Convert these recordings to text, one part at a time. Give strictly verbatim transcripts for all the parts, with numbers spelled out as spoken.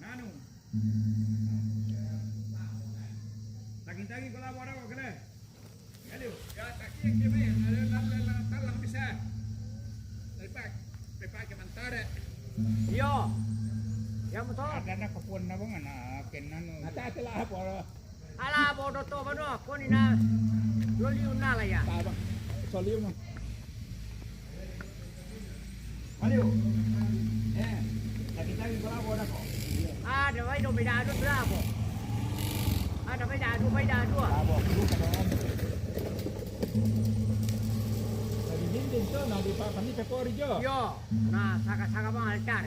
Nanu. Tagi-tagi ko la wara ko kene. Aduh, ya, tagi yang kene, ada la, la, la, talang bisa. Lepak, lepak ke mantare. Yo. Ya, motor. Ada na kapuan na bang, na ken nanu. Ata, ata la, apa? Ala, bodo to, bano, koni na. Lo liu na la ya. Apa? Soliu no. Ayo. Eh, lagi-lagi berapa udah kok? Ada, bai do, bai dadu, berapa? Ada, bai dadu, bai dadu. Berapa? Bukan dong. Lagi dinding tuh, nah, di papan ini cakori jo. Yo, nah, saka-saka bang altar.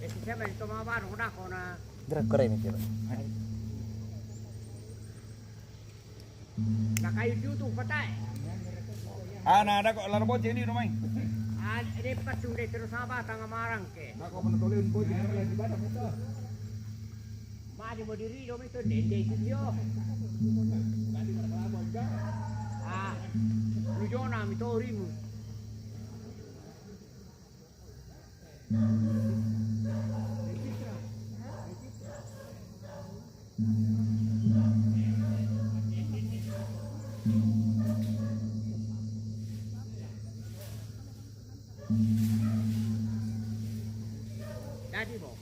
Eh, si siapa itu mah baru udah kok, nah. Dra kore mi kira. Nakayu jutu patai. Ah, na ada ko lar boce ni rumai. Ah, ini patung de terus apa tanga marang ke. Nako mana tolin boce ni lagi pada foto. Ma di modiri do mi to dende itu yo. Tadi mana kelabon jo. Ah, lu jona mi to rimu. Dadi mo.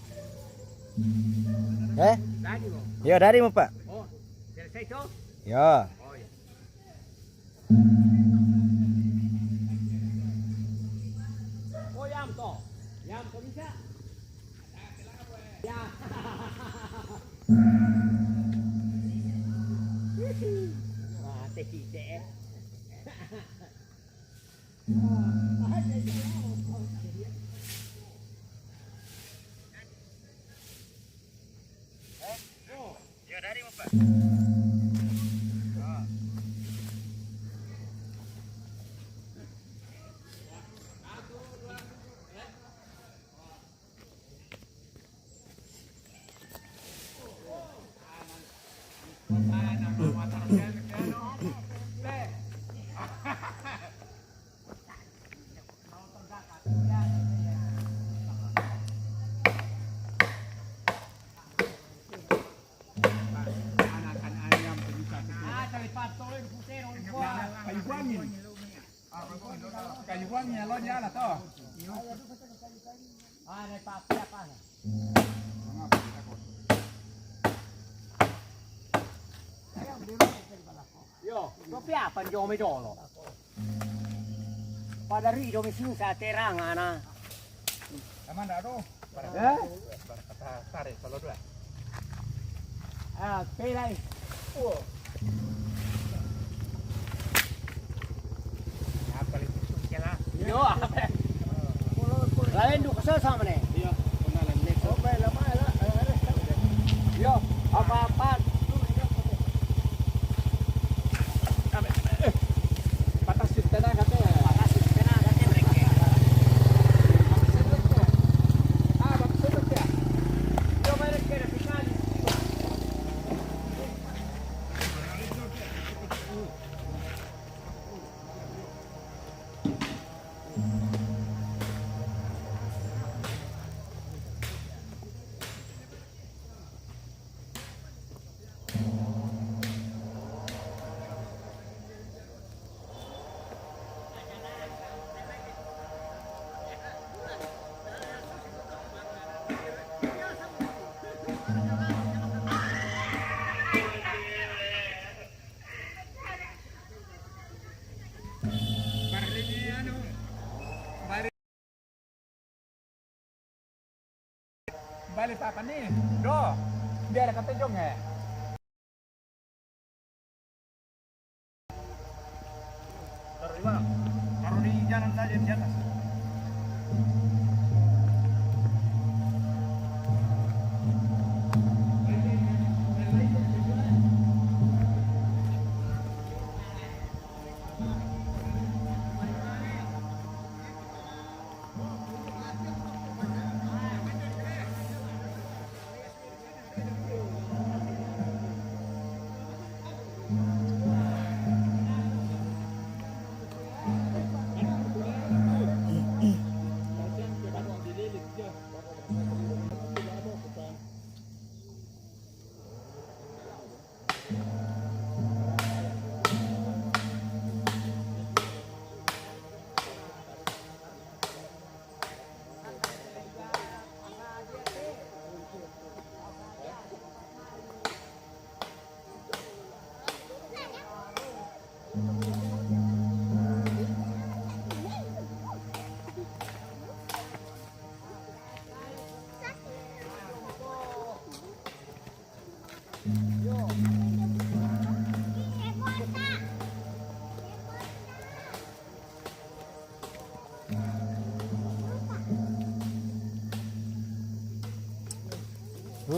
Eh? Dadi mo. Yo, dadi mo, Pak. Oh, selesai to? Yo. Oh, ya. Oh, yam to. Yam to bisa. Ya. Mate kita, eh. Kayu buangin. Kayu buangin, lo nyala to. Ah, naik papi apa? Yo, tapi apa yang jauh dolo? Pada ri do mi sing sa terang ana. Sama ndak do? Eh? Tarik kalau dua. Ah, pelai. Apa lagi? Yo, apa? Lain du kesel sama nih. Iya, kenalan next. Oh, baik lama ya, lah. Yo, apa-apa. Patah sih, tenang, katanya. Patah sih, tenang, katanya, mereka. Patah sih, mereka. Ah, patah sih, mereka. Yo, mereka, mereka. Balik papan ni. Do. Biar kata jong, eh. Taruh di mana? Taruh di jalan saja, di atas.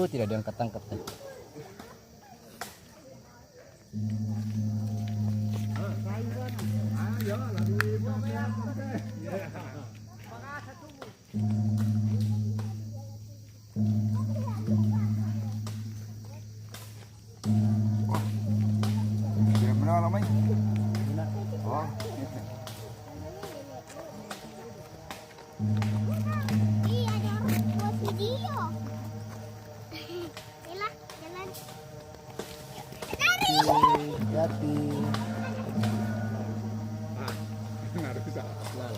Tidak ada yang ketangkep deh. Dia mana orang main? Oh. Ih, ada orang buat video. Yalah, jalan. Lari. Hati-hati. Ah, harus salah.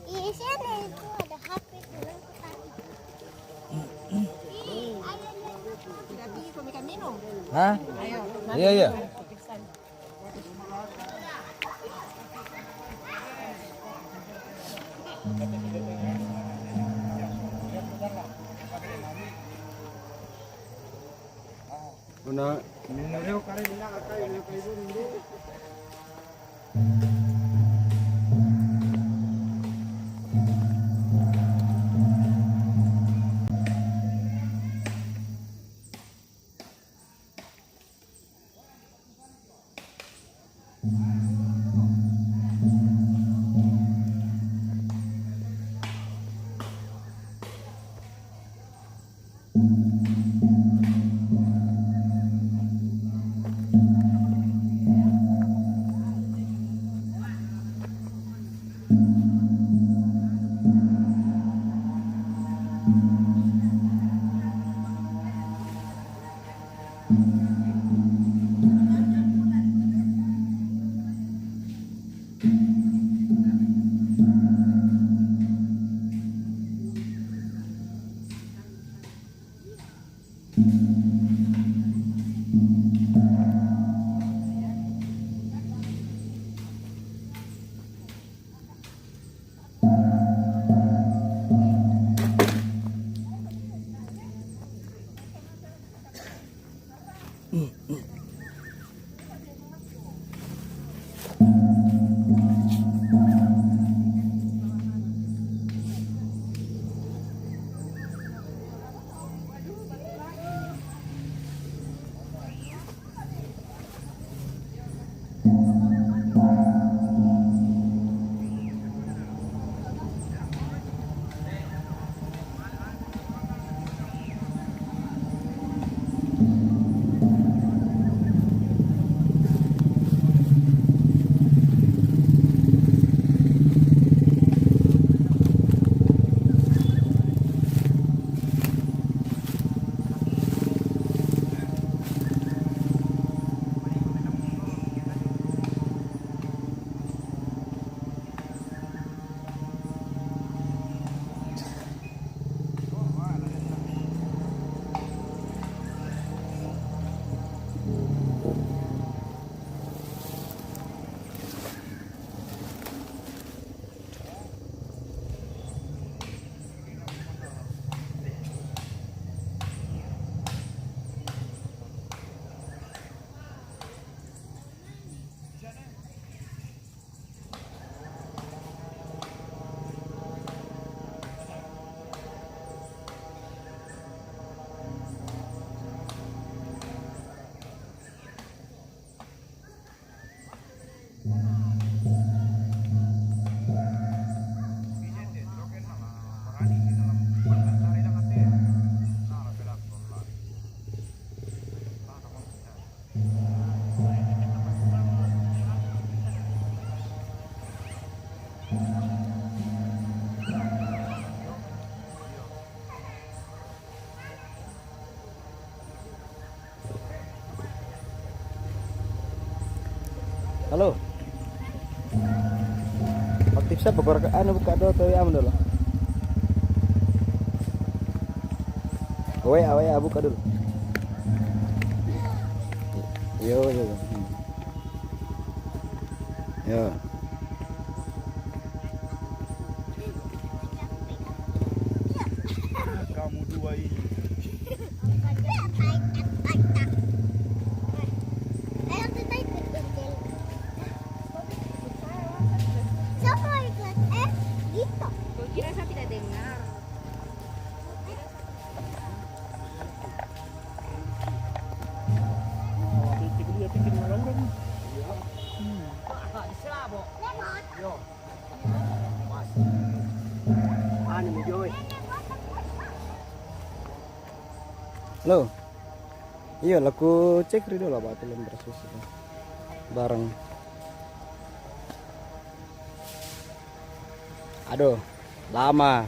Ih, sini itu ada H P tuh, yang kita. Ih, ayo, ayo. Kita pergi ke Mekamino. Hah? Ayo. Iya, iya. Una. Halo. Aktif siapa? Kau reka-, anu, buka dulu atau W A dulu? W A, W A buka dulu. Yo, yo, yo. Hmm. Yo. Kamu dua ini. Siapa ikut? Eh, gitu. Kau kira saya tidak dengar? Halo. Iyo, laku cek ri dolo batu lem bersusu. Bareng. Aduh, lama.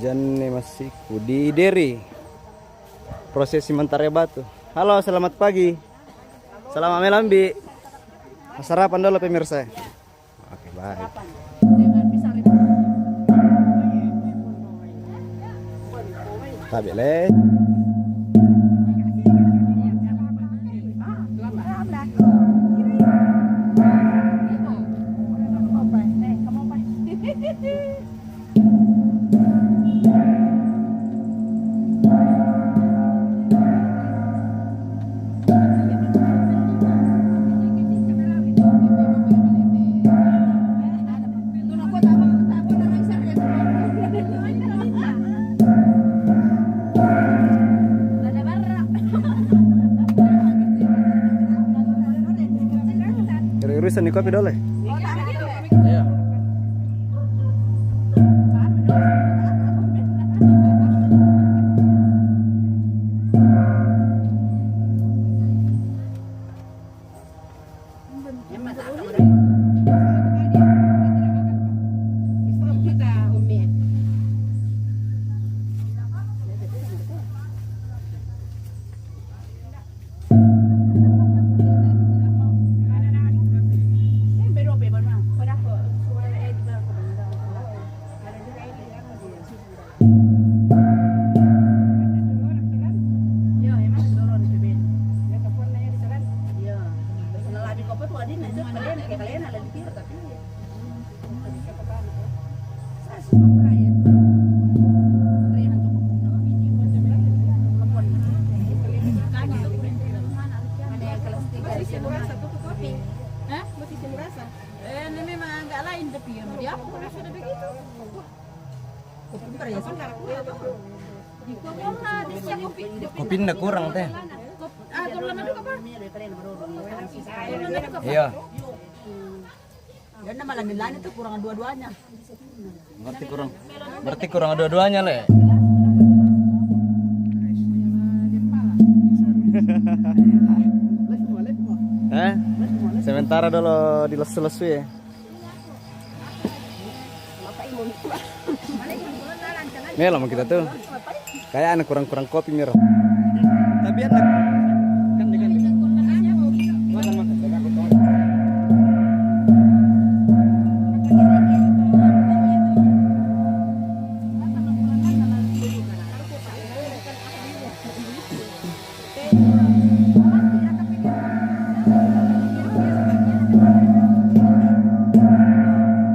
Hujan ne masiku di Deri. Prosesi mantare batu. Halo, selamat pagi. Selamat melambi. Sarapan dulu, pemirsa. Oke, baik. Tabe le. Iri-iri seni kopi dole. Iya. Hah? Masih merasa? Eh, ini memang agak lain, tapi ya, mau diapa kalau sudah begitu? Kopi berasa. Kopi ndak kurang, teh. Iya. Dan nama lani-lani tuh kurang dua-duanya. Berarti kurang, berarti kurang dua-duanya, le. Eh? Sementara dulu dilesu-lesu ya. Melo mau kita tuh. Kayak anak kurang-kurang kopi, Miro. Tapi enak. Kan dengan makan, makan.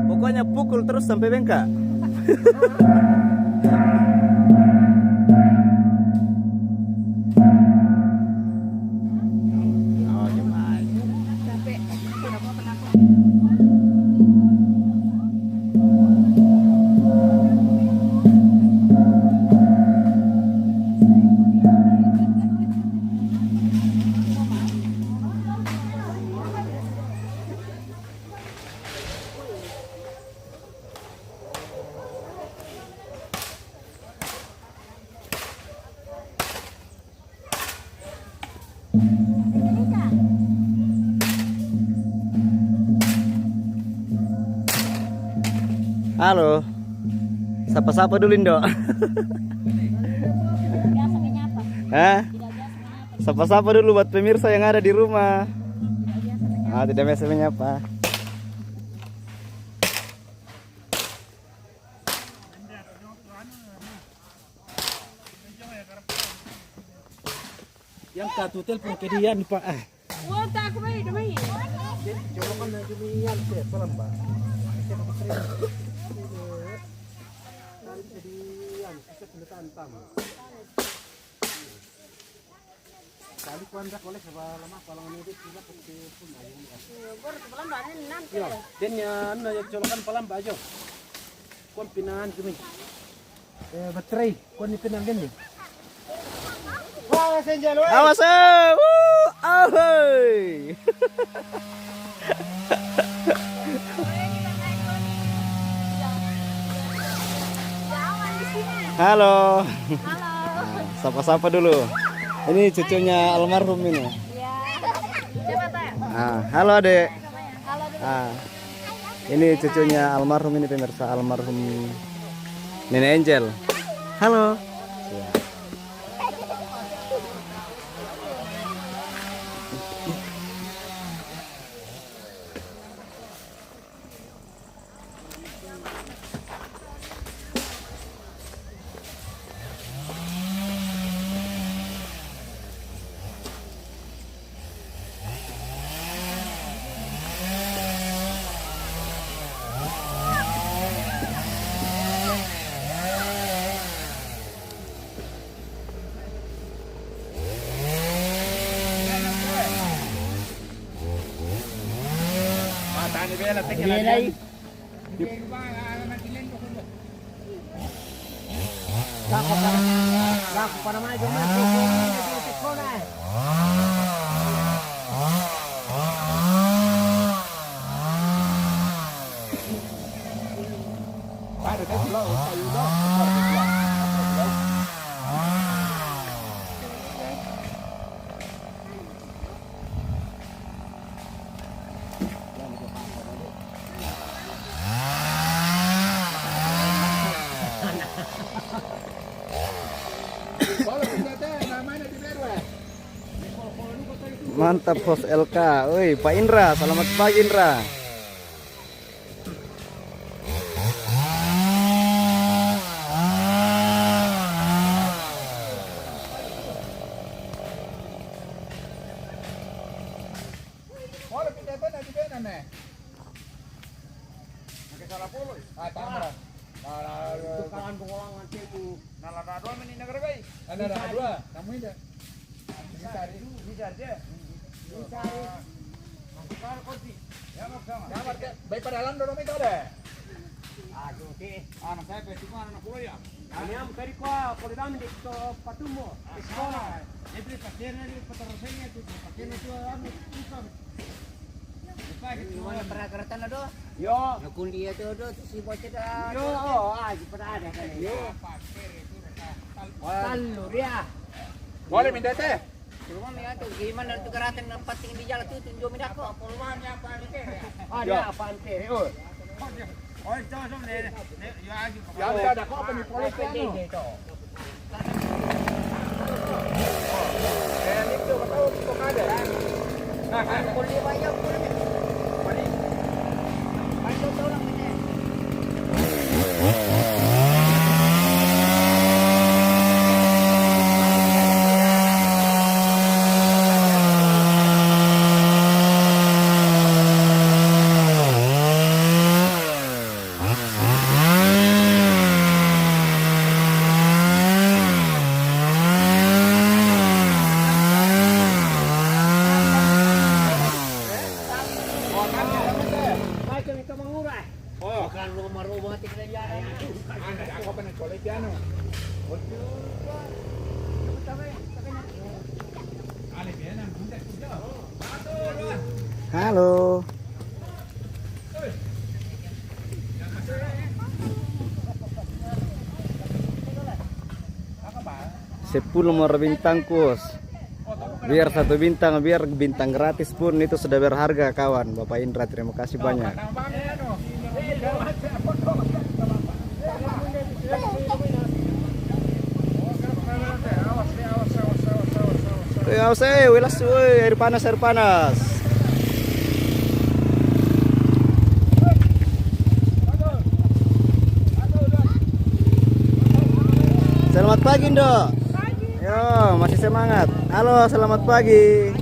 Pokoknya pukul terus sampai bengkak. Halo. Sapa-sapa dulu, Indo. Hah? Sapa-sapa dulu buat pemirsa yang ada di rumah. Ah, tidak biasa menyapa. Yang satu telepon ke dia, lupa. Ah. Wota aku mai, damai. Coba kan nanti nian, saya pelan, Mbak. Saya mau terima. Nanti jadi, anu, saya kena tantang. Kali kuan dah oleh sebab lama kalau ini dia tidak pasti pun ayo. Iya, baru sebelah mana nanti. Iya, dan ya, anu, ya, colokan pelan, Mbak, aja. Kuan pinaan kami. Eh, baterai, kuan ni pinaan gini. Wah, senjalo, eh. Awas, eh. Wuh, ahoy. Halo. Halo. Nah, sapa-sapa dulu. Ini cucunya almarhum ini. Iya. Coba tanya. Ah, halo, Dek. Halo, Dek. Ah. Ini cucunya almarhum ini, pemirsa, almarhum Nenek Angel. Halo. Iya. Mantap, Host L K. Oi, Pak Indra, selamat pagi, Indra. Boleh pindah mana di mana, meh? Pakai salah puluh. Ah, tambah. Nah, nah, itu kawan pengulangan itu. Nah, lah, dua menit negara, guys. Ada, ada dua. Kamu ini. Bisa, bisa aja. Bisa. Masuk ke kunci. Ya, Mas, sama. Ya, Mas, baik pada dalam dulu itu ada. Aduh, oke. Anak saya, Pak, itu anak pulau ya. Ini am kari kwa, kalau dalam di kita patumbo. Sekolah. Jadi, pakai ini, pakai rasanya itu, pakai ini itu, anu, susah. Mana pernah kereta na do? Yo. Na kundi itu do, tu si bocah dah. Yo, oh, ah, si pernah ada kan. Yo. Talu dia. Boleh minta teh? Cuma minta tu, gimana tu kereta na penting di jalan tu, tunjuk minta kok. Apa rumahnya apa ni teh? Ah, dia apa ante? Oh. Oh, itu langsung ni. Ni, yo, aja. Ya, ada kok apa ni, polisi anu? Halo. Sepuluh mor bintang, kus. Biar satu bintang, biar bintang gratis pun itu sudah berharga, kawan. Bapak Indra, terima kasih banyak. Weh, awas, eh, weh, lesu, weh, air panas, air panas. Selamat pagi, Ndo. Yo, masih semangat. Halo, selamat pagi.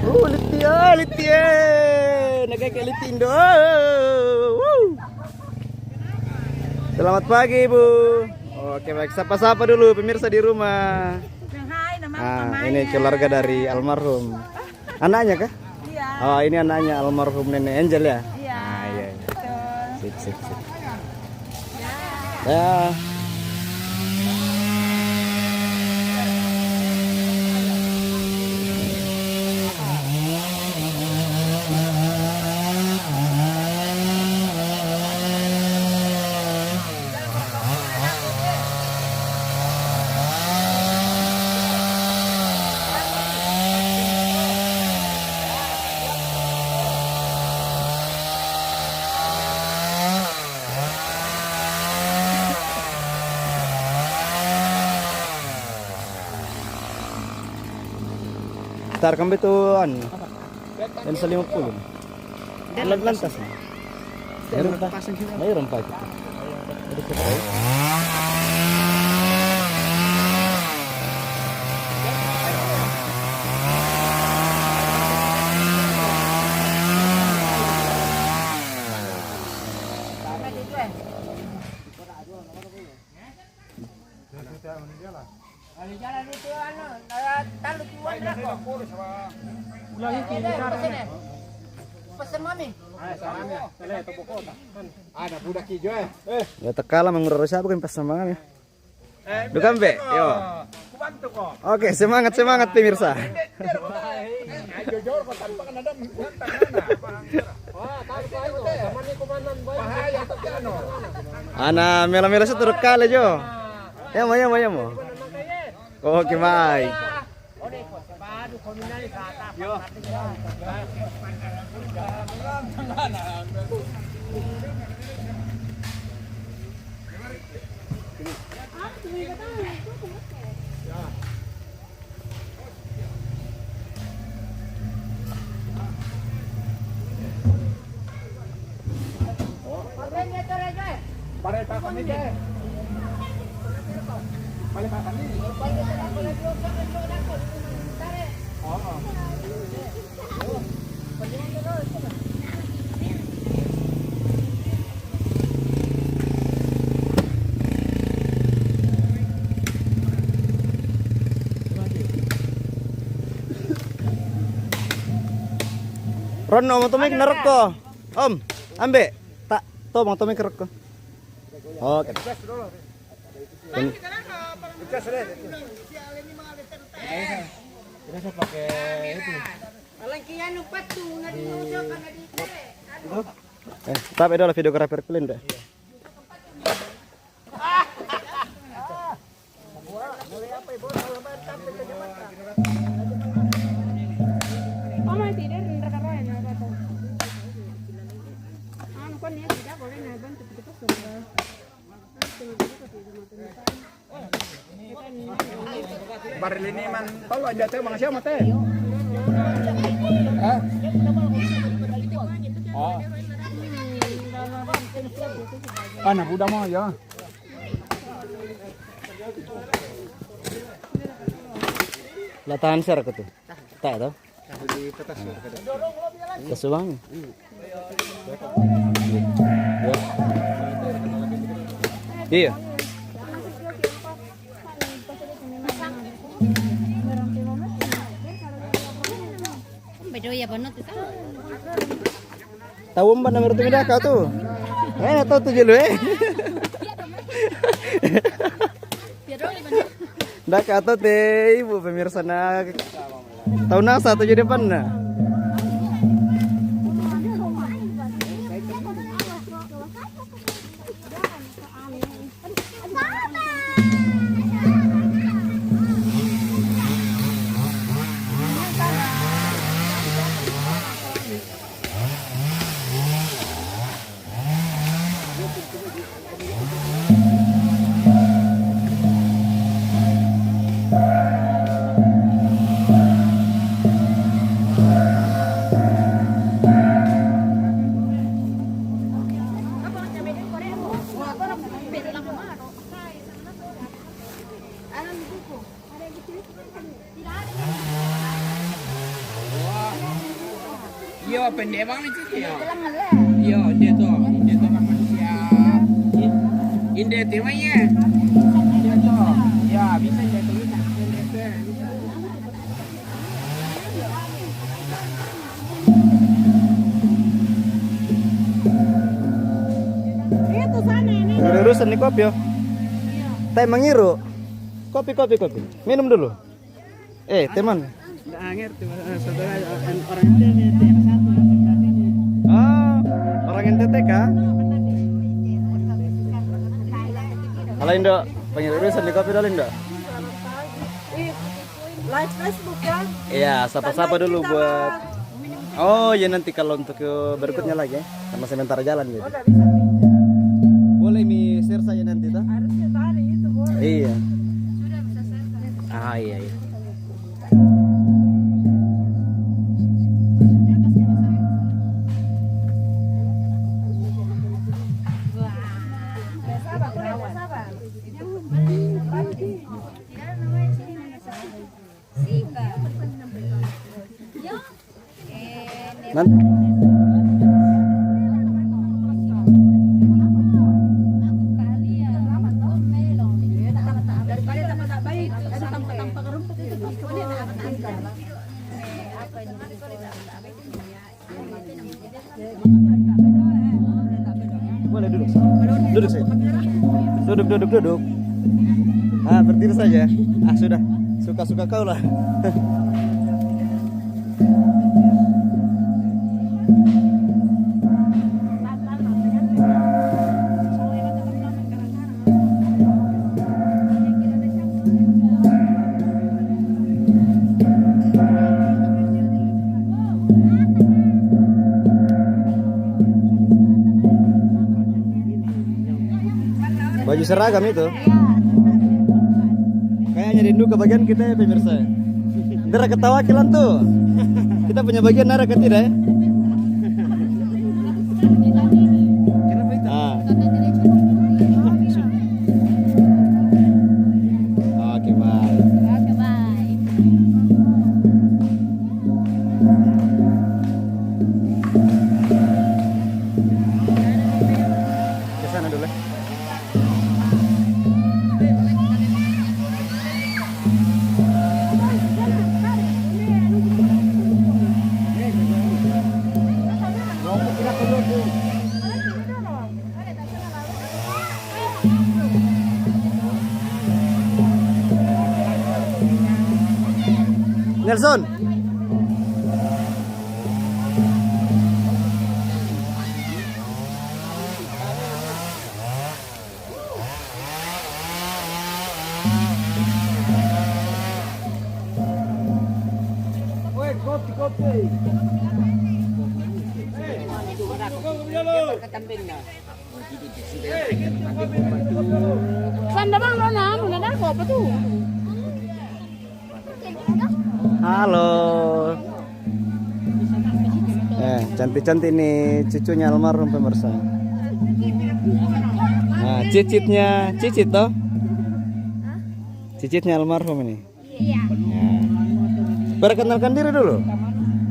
Oh, liti, oh, liti, eh. Naga ke liti, Ndo. Oh, wuh. Selamat pagi, Ibu. Oke, baik. Sapa-sapa dulu pemirsa di rumah. Nah, ini keluarga dari almarhum. Anaknya kah? Iya. Oh, ini anaknya almarhum Nenek Angel ya? Iya. Ah, iya, iya. Betul. Sip, sip, sip. Ya. Tar kami tu anu. Yang lima puluh. Lantas. Mayroon pa. Mayroon pa. Pesen mami. Ada budak hijau, eh. Eh. Ya, tekala mengurus siapa kan pas sama kami. Dukan be, yo. Oke, semangat, semangat pemirsa. Ana mela-mela satu kali jo. Ya mau, ya mau, ya mau. Oke, bye. Pare papan ini. Pare papan ini. Oh, oh. Ron, Om Tommy, kena rokok. Om, ambil. Tak, to, Om Tommy, ke rokok. Oke. Kita pakai itu. Eh, tapi ada videografer kalian dah. Baril ini man tolo aja teh, Bang, siapa teh? Hah? Oh. Anak udah mau ya. Latahan share ke tu. Tak tahu. Di kertas ya, kertas. Iya. Bedo ya, banget itu. Tahu mbak nomor tu, dah kau tu. Eh, tahu tu je lu, eh. Dah kau tu teh, ibu pemirsa nak. Tahu nasa tu jadi pan nah. Yo, pendek banget itu ya. Yo, dia tuh, dia tuh orang manusia. Indah temanya. Dia tuh, ya bisa dia tuh, bisa pendek tuh. Urusan nih kopi yo. Teh mangiru. Kopi, kopi, kopi. Minum dulu. Eh, teman. Nggak ngerti, eh, saudara, eh, orang N T T, T T satu, yang tadi ini. Oh, orang N T T kah? Halo Indo, pengen urusan di kopi dulu Indo. Live Facebook ya. Iya, sapa-sapa dulu buat. Oh ya, nanti kalau untuk ke berikutnya lagi ya, karena sementara jalan gitu. Oh, nggak bisa pindah. Boleh mi share saja nanti toh? Harusnya tadi itu boleh. Iya. Sudah bisa share. Ah, iya, iya. Sabar, sabar, sabar. Nanti Boleh duduk. Duduk saja. Duduk, duduk, duduk. Ah, berdiri saja. Ah, sudah. Suka-suka kau lah. Baju seragam itu. Kayaknya rindu kebagian kita ya pemirsa. Ntar ketawa kilan tuh. Kita punya bagian nara ke tidak ya? Ah. Oke, bye. Ke sana dulu. Nelson. Sanda bang lo nanu nada kopi tuh. Halo. Eh, cantik-cantik nih cucunya almarhum pemirsa. Nah, cicitnya, cicit toh? Cicitnya almarhum ini. Iya. Perkenalkan diri dulu.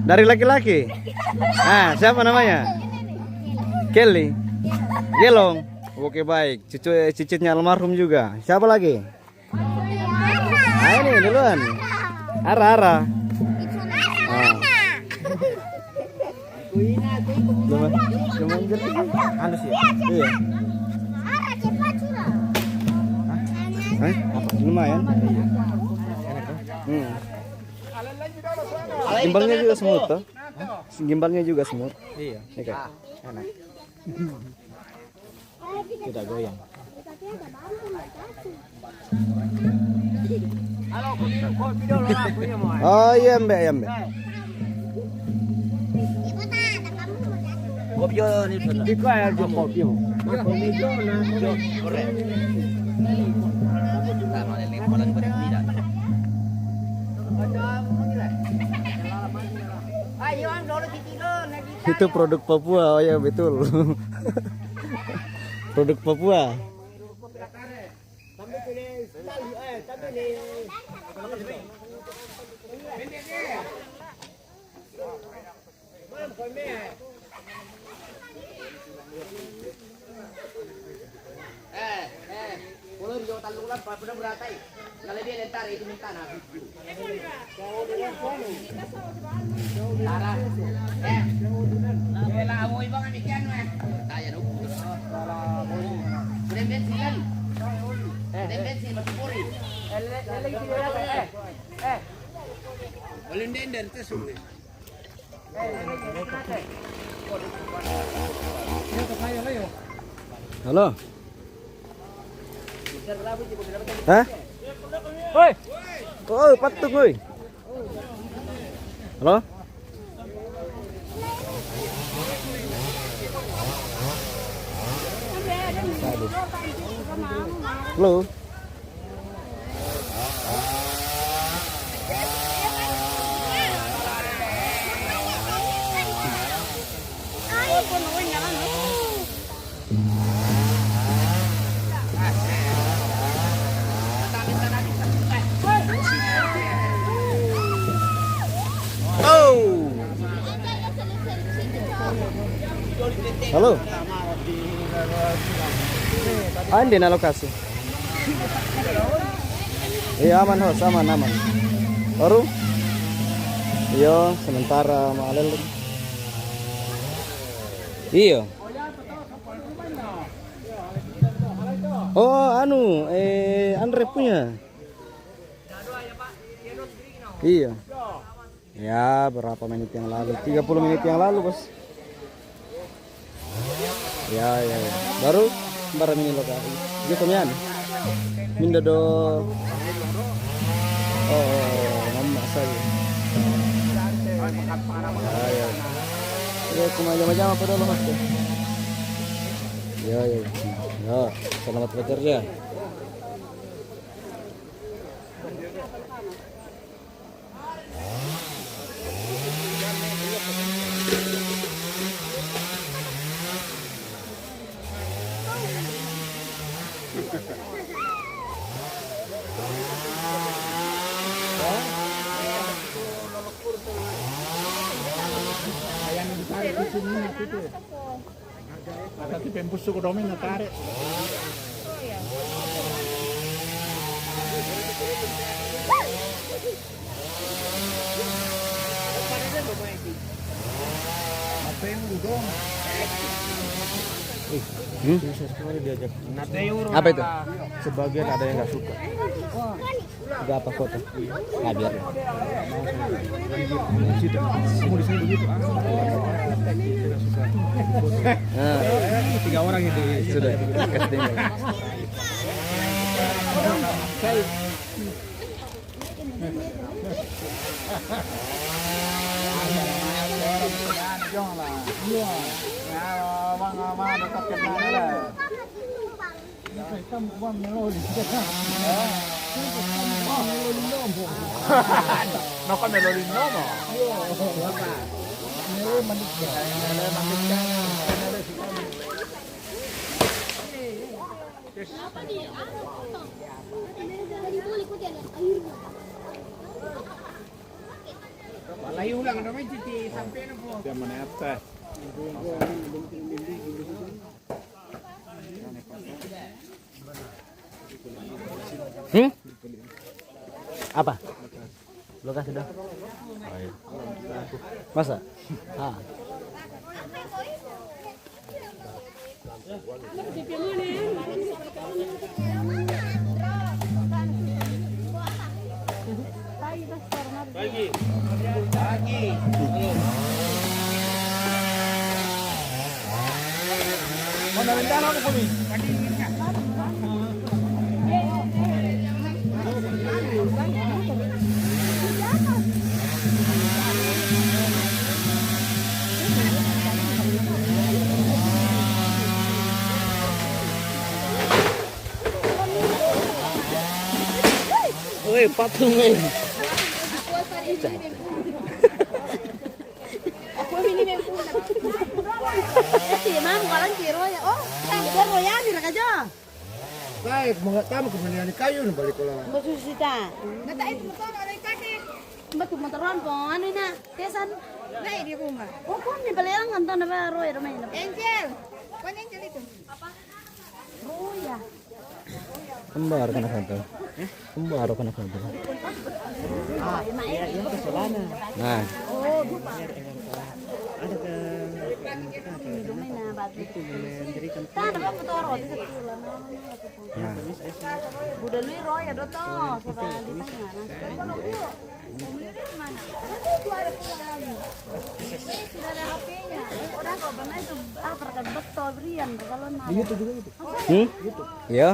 Dari laki-laki. Nah, siapa namanya? Kelly. Gelong. Oke, baik. Cucu, cicitnya almarhum juga. Siapa lagi? Ayo nih duluan. Ara, Ara. Ah. Lumayan, lumayan jelas. Halus ya? Iya. Eh, apa? Lumayan. Hmm. Gimbalnya juga smooth toh? Gimbalnya juga smooth. Iya. Iya kan? Enak. Tidak goyang. Oh iya, Mbak, ya, Mbak. Kopi ni sudah. Iko ya kopi. Kopi na. Korek. Itu produk Papua, oh ya betul. Produk Papua. Eh, eh, kalau di Jawa Tengah kan pada beratai. Kalau dia lentar itu minta nah. Tara. Eh. Bela mau ibang amikan mah. Tanya dulu. Udah bensin kan? Udah bensin mati puri. Eh, eh. Belum dender tuh sudah. Halo. Hah? Hoi. Oh, patung, hoi. Halo? Halo? Oh. Halo. Ande na lokasi. Iya, aman, host, aman, aman. Baru? Iya, sementara malel. Iya. Oh, anu, eh, Andre punya. Iya. Ya, berapa menit yang lalu? Tiga puluh menit yang lalu, Bos. Ya, ya, ya. Baru bara mini lokasi. Dia kemian. Minda do. Oh, oh, oh, mama saya. Ya, ya. Ya, cuma jama-jama apa dulu, Mas? Ya, ya. Ya, selamat bekerja. Ata ti pempusu ko domen na tare. Apa yang udah? Eh, hmm? Susah sekali diajak. Apa itu? Sebagian ada yang nggak suka. Udah apa foto? Nah, biar. Mau di sini begitu, ah. Tidak suka. Nah. Tiga orang itu. Sudah, kasih tinggal. Jom lah. Iya. Nah, abang, abang, dekat kenal lah. Noko melodi nomo. Layu lang, ano may titi, sampai na po. Siya maneta. Hmm? Apa? Lokasi dah. Oh, iya. Masa? Ah. Oi, patung, eh. Aku ini memang. Eh, si Imam, kalau kiro ya. Oh, kan gua royani raka jo. Baik, mau tamu kemudian kayu nih balik kolam. Mau susita. Nata itu betul ada kaki. Batu motoran po, anu ina, tesan. Baik di rumah. Oh, kau ni balik ang anton apa roy rumah ini. Angel, kau ni Angel itu. Apa? Roy ya. Kembar kena satu. Kembar kena satu. Ah, ya, ya ke Solana. Nah. Ada ke itu, jadi kan. Nah. Udah lu roy ya, Doto. Coba di tengah. Nah. Sudah ada H P-nya. Udah kok, pernah itu, ah, perkat betul, Brian, kalau nah. Iya, itu juga itu. Hmm? Iya.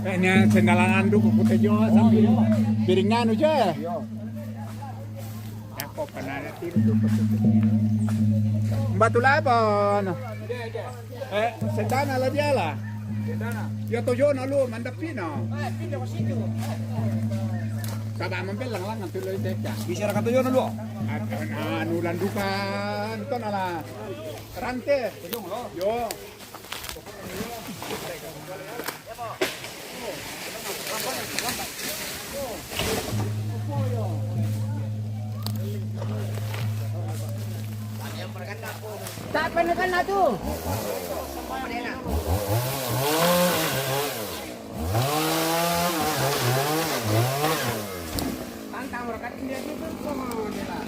Eh, ini sendalan anduk, putih jo, sambil piringan aja. Cakep, kan ada tim tuh. Batu Laban. Eh, sendana la biala. Ya toyo na lu, mandapina. Saba mambel lang lang tu lo deka. Bisa raka toyo na lu. Anu landukan, to na la. Rante. Yo. Tak penekan lah tu. Tantang mereka tinggal itu sama dia.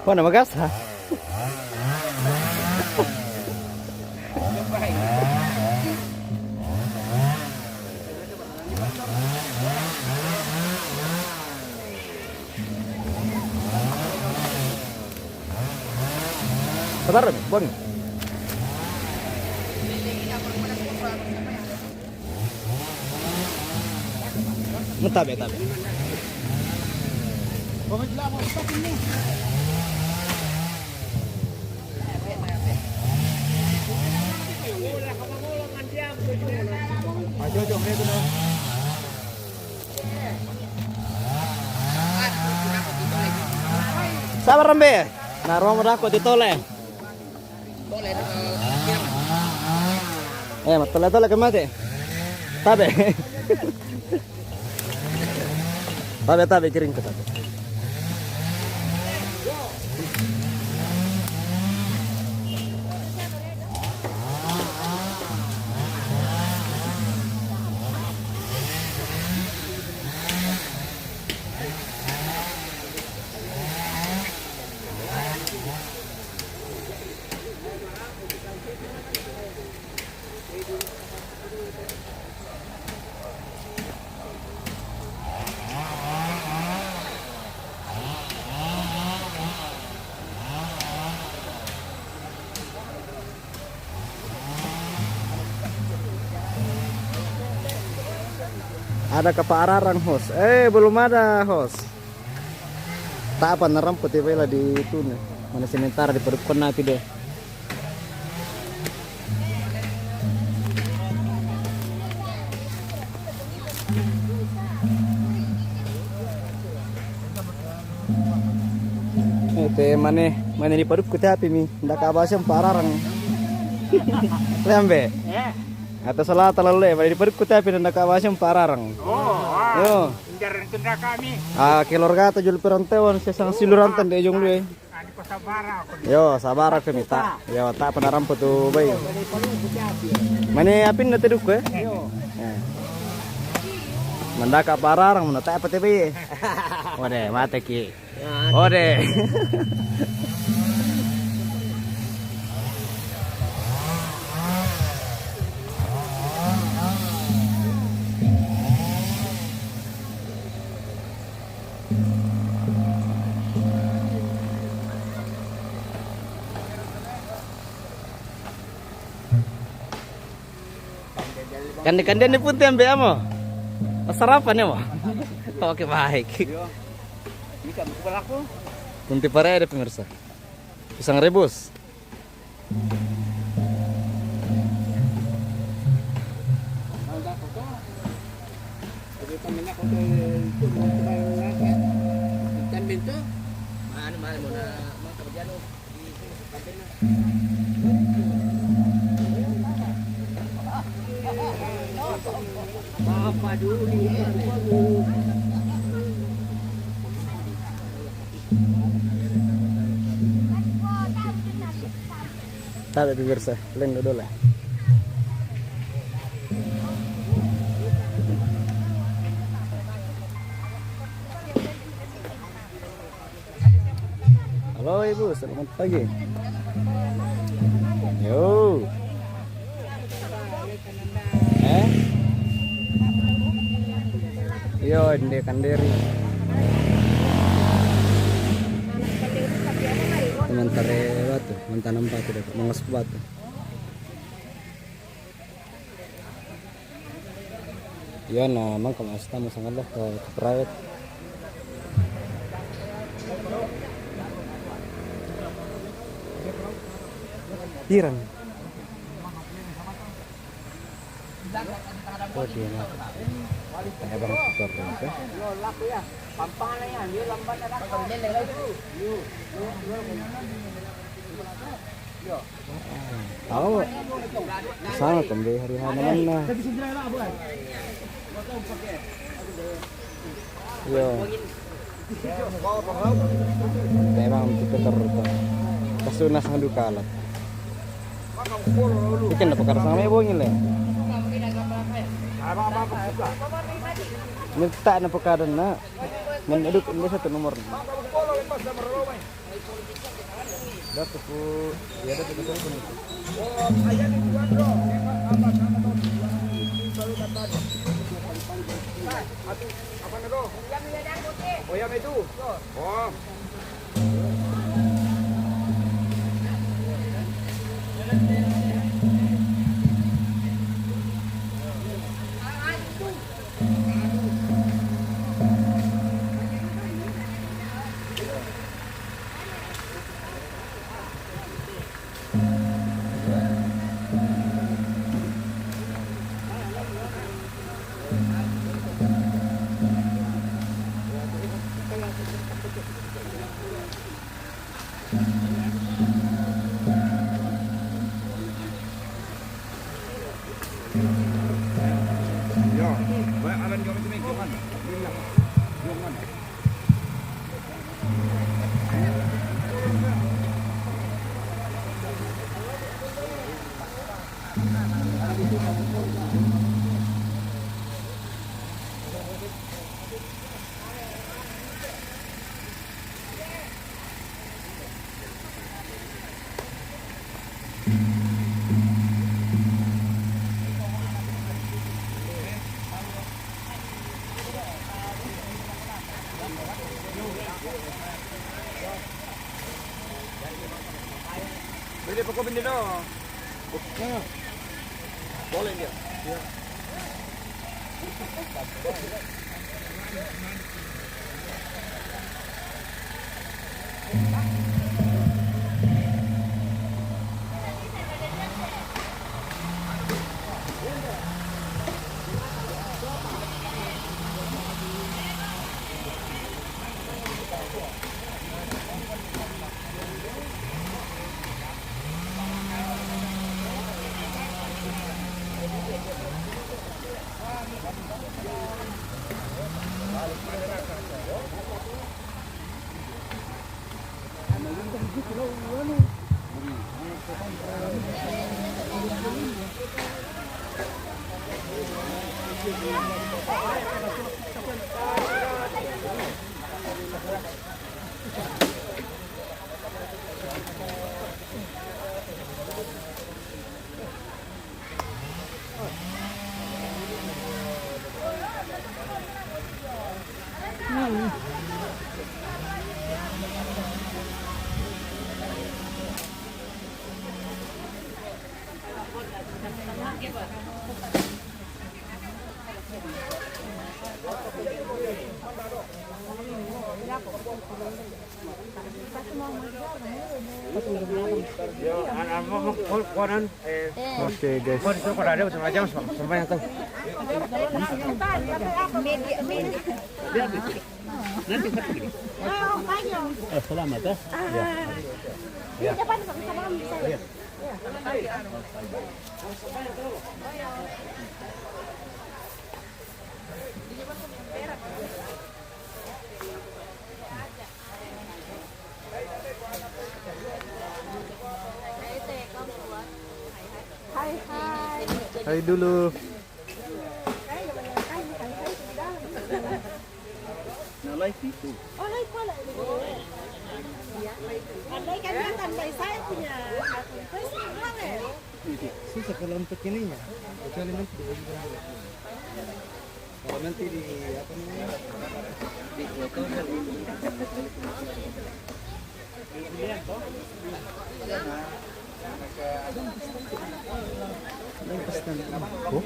Bueno, me casa. Sabar, Bang. Tabe, tabe. Sabar, Mbe. Na, roma rako di tole. Eh, ma tole-tole ke mate. Tabe. Tabe, tabe, kiring ke tabe. Ada ka pa ararang, host? Eh, belum ada, host. Tapa na rampo te bela di tune. Mana sementara di padukon napi de. Eh, te mane, mane di padukku tapi mi, ndak ka basem pararang. Lembe. Eh. Atau salah talalu le, mane di padukku tapi ndak ka basem pararang. Oh, ah. Yo. Injar tunda kami. Ah, keluarga ta jul perantauan, sesang siluran tan de jong lui. Ani ko sabara ko. Yo, sabara ko mita. Yo, ta panaram putu bai. Mane apin na teduk ko, eh? Yo. Eh. Mandaka pararang mana ta pate bai. Wade, mate ki. Wade. Kande-kande ni pun tembe amo. Sarapan ya mo. Oke, baik. Ini kan bukan aku. Punti parede, pemirsa. Pisang rebus. Tabe pemirsa, lendo dole. Halo Ibu, selamat pagi. Yo. Eh? Yo, inde kanderi. Sementara batu, mantanam batu deh, mengesuk batu. Iya, nah, mang kamu asta masang Allah ke, ke private. Pirang. Oh, dia nak. Kayak bang tutor, ya. Tahu. Sama kembe hari hana mana. Yo. Memang kita terus. Kasuna sang dukalat. Ikan dapat karasang me bongil le. Minta na pekadan na. Meneduk ini satu nomor. Dapat ku, ya, dapat ku telepon itu. Oh, yang itu. Oh. Pwede pa ko bindi, no? Boleh dia. Iya. Oke, guys. Eh, selamat, eh. Ya. Ya. Hai dulu. Nah, live itu. Oh, live pala ini. Iya. Andai kan dia tandai saya punya akun Facebook, Bang, ya? Susah kalau untuk ininya. Kecuali nanti di, kalau nanti di, apa namanya, di foto kan. Oh?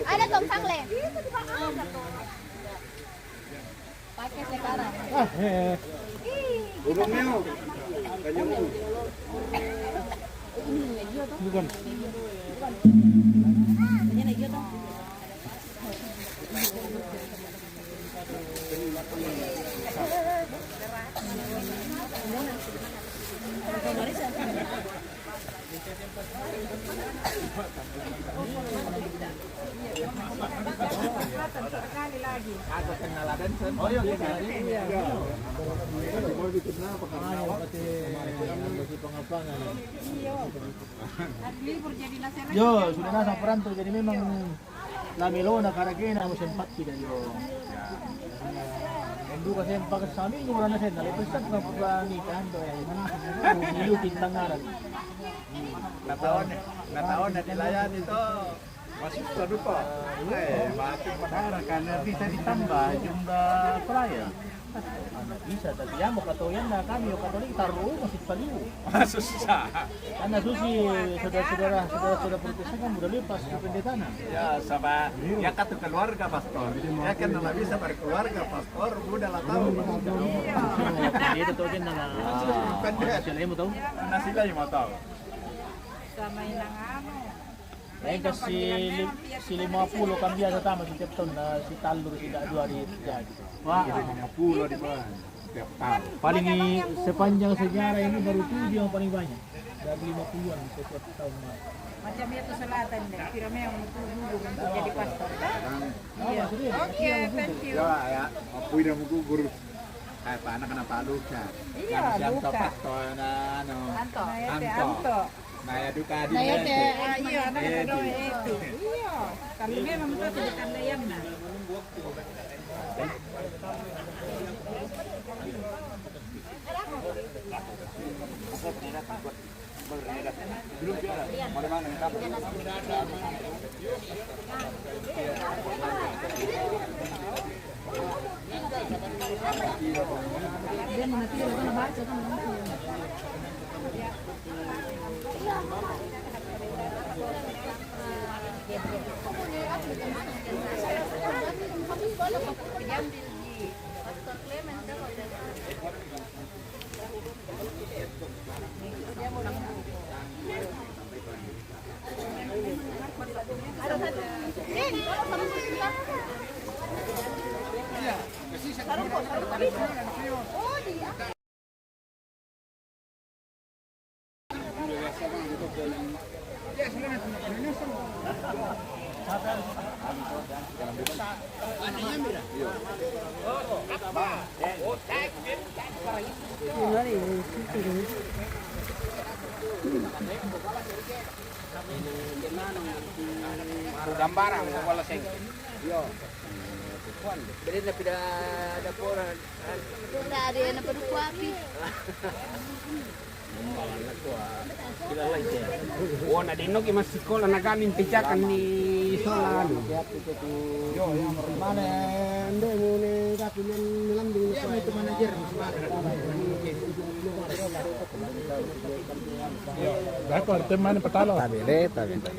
Ada tong sangle. Pakai sekarang. Ah, eh. Ih, kita Bukan. Bukan. Sekali lagi. Oh, iya, iya. Iya. Mau bikin apa? Karena apa? Iya. Libur jadi nasional. Yo, sudah nasa perantau, jadi memang la melona karena kena mau sempat kita, yo. Yang duka sempat kami orang nasional, itu setiap buka nikah, tuh, ya. Ilu Bintang Arab. Nataon, nataon na dilayani to. Masih terlupa. Eh, makin parah karena bisa ditambah jumlah pelayan. Bisa, tapi ya mau katoyan na kami, mau katolik taruh masih paliu. Susah. Karena susi saudara-saudara, saudara-saudara Protestan kan udah lepas ke pendetana. Ya, sama ya kata keluarga pastor. Ya kan nggak bisa berkeluarga pastor, udah lah tahu. Iya. Jadi itu tuh kan nama. Pendeta. Nasi lain mau tahu. Nasi lain mau tahu. Sama inang anu. Lain ka si, si lima puluh kan biasa tama si tiap tahun, na si talur si dak dua hari tiga gitu. Wah, lima puluh di mana? Tiap tahun. Paling i-, sepanjang sejarah ini baru tujuh yang paling banyak. Dari lima puluhan setiap tahun, Mas. Macam itu selatan deh. Kira memang itu dulu untuk jadi pastor, kan? Iya. Oke, thank you. Ya, ya. Aku udah mau gugur. Eh, Pak, anak kenapa luka? Iya, luka. Siapa, Pak? Toh, na, anu. Anto. Nah, ya, Anto. Anto. Nah, ya, duka di. Nah, ya, deh. Ah, iya, anak kedua itu. Iya. Kalau dia memang tak ada tanda yang nah. Baru gambaran, wala seng. Iyo. Beda na pida daporan. Tadi na paduku api. Oh, na dino ki masih sekolah na gamin pijakan di sola anu. Yo, yang mana? Ende mune tapi yang melambing. Ya, itu manajer. Dako, arte mane patalo. Tabele, tabele.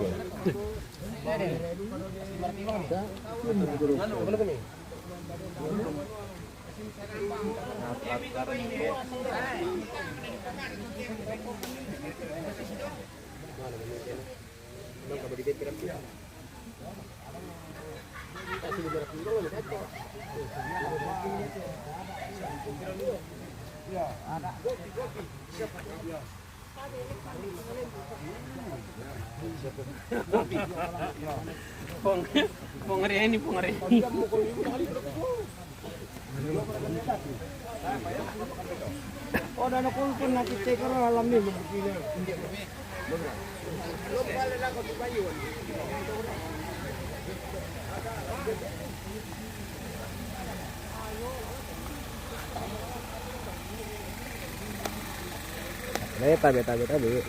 Pong, pong Reni, pong Reni. Oh, dana kongkon na kita karo alam ni. Beta, beta, beta, be.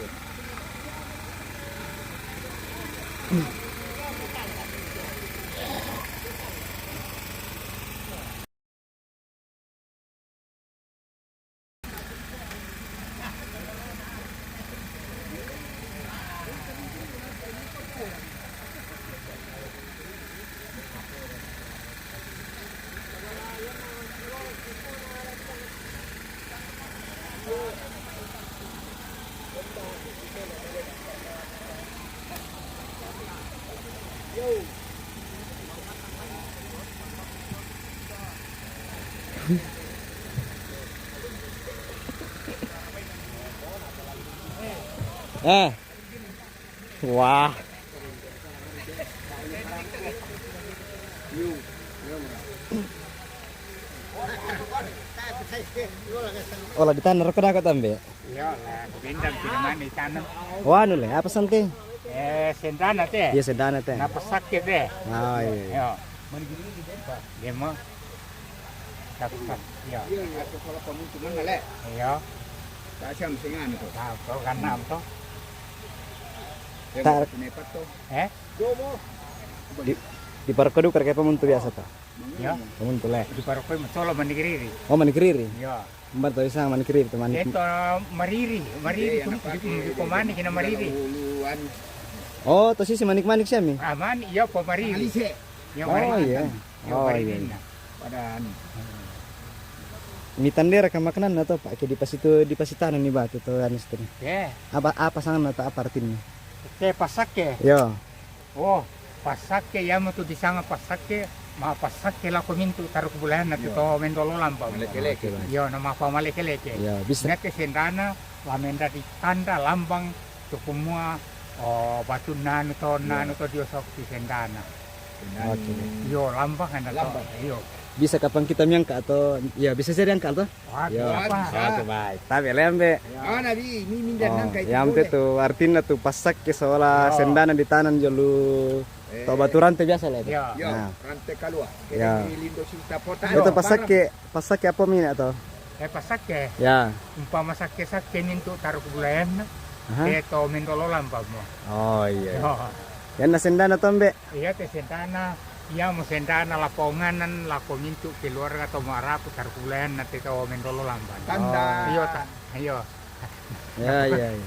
Ah. Wah. Ola di tana roko dako tambe. Iyo lah, bendang pinamani tanam. Wanu le, apa sante? Eh, sendana te. Iya, sendana te. Napa sakit te? Ah, iya, iya. Iyo. Demo. Tapi, iyo. Iya, iya, sekolah pemukiman le. Iyo. Tak siam singan itu. Nah, to kan nam to. Tar- Eh? Di, di Parokkodu karake pamuntu biasa to? Iyo. Pamuntu le. Di Parokkodu solo manik riri. Oh, manik riri. Iyo. Mbar to bisa manik riri to manik. Eto mariri, mariri tu di, di pomani kina mariri. Oh, to sisi manik-manik siami. Ah, mani, iyo po mariri. Iyo, oh, mariri. Iyo. Iyo, oh, mariri iya. Na. Pada anu. Ni tandera ka makananna to, Pak, ke di pasitu, di pasitana ni batu to anu situ. Ke. Apa, apa sanganna to, apa artinna? Ke pasakke. Iyo. Oh, pasakke, iya mo tu disanga pasakke, ma pasakke lako mintu taruk bulahanna tu to mendolo lambang. Maleke-leke. Iyo, na mapa maleke-leke. Iyo, bisa. Nakke sendana, la mendadi tanda lambang tu kumua, oh, batunna anu to, na anu to diosok ki sendana. Oke. Iyo, lambang anda to. Lambang. Iyo. Bisa kapan kita miangka atau, ya bisa jadi angka to? Wah, iyo. Apa? Oke, baik. Tapi lembe. Ana di, ini minda nangka itu. Yang boleh. Itu artinya tu pasakke sola sendana di tanah jolu To batu rante biasa lah itu. Ya. Yo, nah, rante kalua. Ya. Kene di lindo sita pota. Itu pasakke, pasakke apa mina to? Eh, pasakke. Ya. Umpama sakke-sakke mintu taruku bulayanna. Aha. Eh, to mendolo lampa mo. Oh iya. Yo. Yanna sendana tombe. Iya, te sendana. Iya mo sendana laponganan lako mintu keluarga to maraku taruku bulayanna te to mendolo lampa. Tanda. Oh. Iyo ta. Iyo. Ya, ya, ya.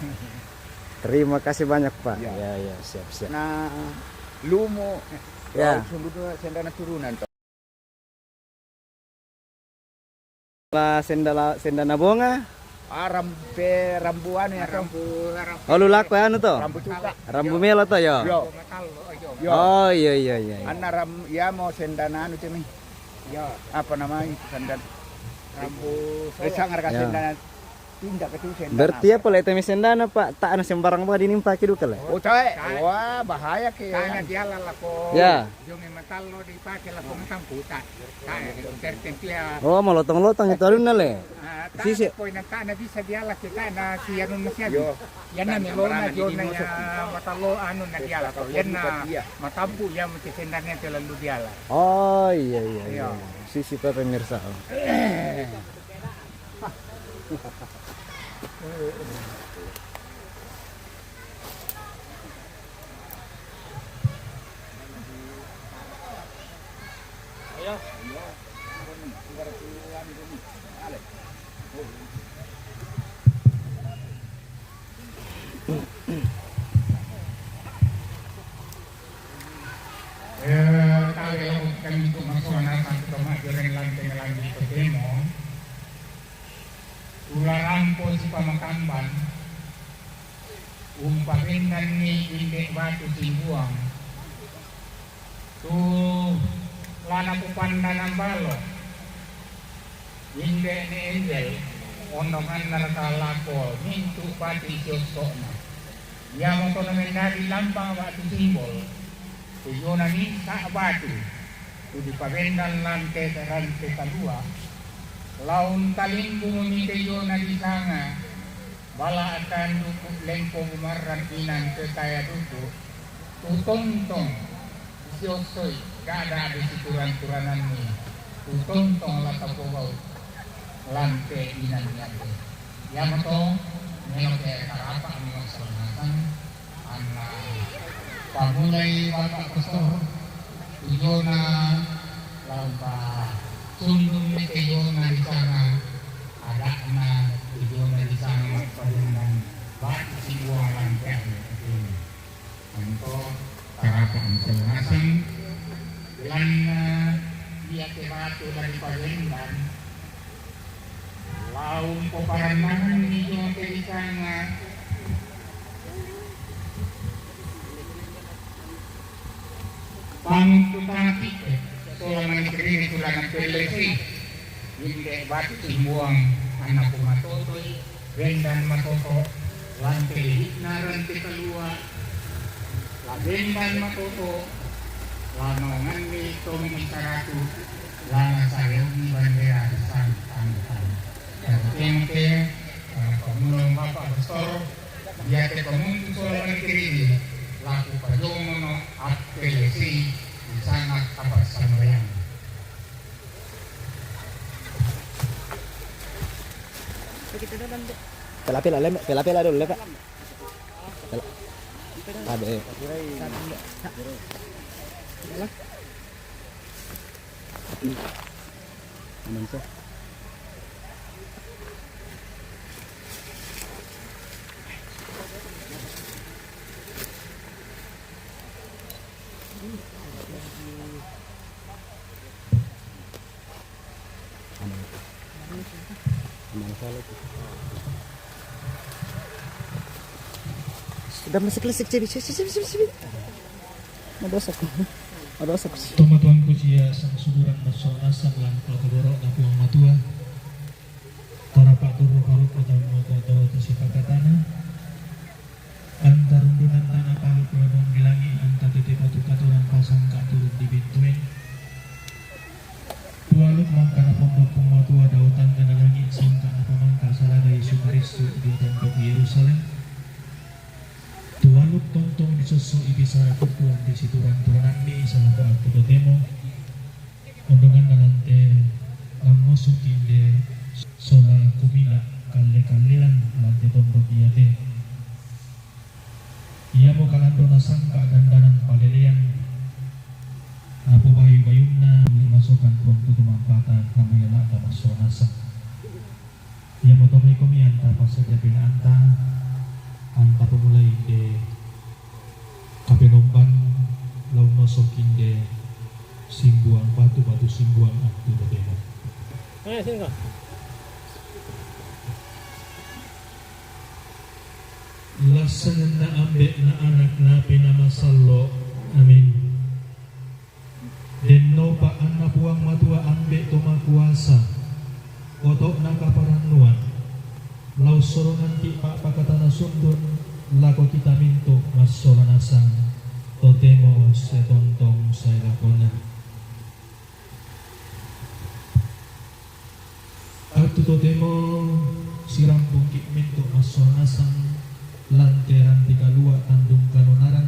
Terima kasih banyak, Pak. Ya. Ya, ya, siap, siap. Nah, lumu. Ya. Sendana turunan to. La sendala, sendana bonga. Ah, rampe, rambu anu ya, rambu, rambu. Oh, lu lako anu to? Rambu cuka. Rambu melo to, yo? Yo. Yo. Oh, iya, iya, iya, iya. Anna ram, ya mo sendana anu cemi. Yo. Apa namanya itu sendana? Rambu. Sanga ka sendana. Tindak itu sendana. Berarti apa le temi sendana, Pak? Tak ada sembarang apa dinimpaki duka le. Oh, coy. Wah, bahaya ke. Tana diala lako. Ya. Jong memang talo dipake lako matampu tak. Tana tertentu ya. Oh, malotong-lotong itu alunna le. Ah, sisi. Poi na tana bisa diala ke tana si anu na si anu. Yo. Yanna melona jona ya matalo anu na diala to. Yanna matampu ya mesti sendana terlalu diala. Oh, iya, iya, iya. Sisi pe pemirsa. Eh, tawe kami tu masona sampai tu mak jeren lantai lantai tu demo. Ula rampo si pamakamban, umpabendanni inde batu simbuang, tu lana kupandana balo, inde ni Enjel, ondonganna raka lako mintu bati siossokna. Iamoto namendadi lampang batu simbol, Tejona misa' batu, tu dipabendan lante rante kalua, laung talimbungmi tejona disanga, bala akan duku lempo bumarran inang kekaya duku, tu tontong siossoi, gada di sikurang-kuranganni, tu tontong la tapogau lante inang yate. Iamoto, meloke tarapa'mi massang-masang, Anna pamulai Bapak Pastor, tujona lampa sundung mete jona di sana, ada'na tujona di sana mappadundang batu sibuang lantean ini. Anto tarapa masing-masing, belanna ia ke batu dari pagendan, Laung poparannahanni jolo te disanga Panguntu Tanapikke, sola mani kediri tulangan pellesi, inde batu simbuang anna pumatotoi, bendan matoto, lante lilikna rante kalua, la bendan matoto, la naonganni tommi saratu, Lana sareanni bandera sang tangkang. Tengke, eh, pamulong Bapak Pastor, iate pamuntu sola mani kediri, laku pajongono appelesi di sangat apa sambayang. Pela-pela leme, pela-pela dulu, Pak. Pela. Abe. Aman, sir. Aman, sir. Aman, sir. Sudah masuk listrik, cebi, cebi, cebi, cebi, cebi. Madosaku. Madosaku. Tomatuangku sia sangsuburan massonasang lan kotogoro na Puang Matua. Tarapa turu parukku tamoko toro tasipakatana. Antarundunan tanah palu kuemong di langit, anta tete batu katoran pasangka turun di bintuen. Tualuk mangkana pondok Puang Matua dao tangga na langit sangka na pamangka salada Yesu Kristus di tembok Yerusalem. Tualuk Tontong disosso' i bisara kupuang di situran-turananni salako attu totemo. Ondonganna lante lammosuki inde sola kumila kalle-kallean lante tondok iate. Iamo kalando nasangka dandanan palelean, napobayu-bayunna masokan Puang Tutu Mampata, kami ela'ta massola nasang. Iamoto maikomi anta passadia penaanta, anta pemulai inde kapenomban, launnosok inde simbuang batu, batu simbuang attu totemo. Eh, sini, Kak. Lassanganna Ambe' na Anak na Penaa Masallo'. Amin. Dennopa anna Puang Matua Ambe' to makuasa, oto'na kaparannuan, la ussoronganki' pa'pakatana sundun lako kita mintu' massola nasang, totemo sia tontong sae lakona. Attu totemo sirampungki' mintu' massola nasang, lante ranti kalua' tandung kalonaran,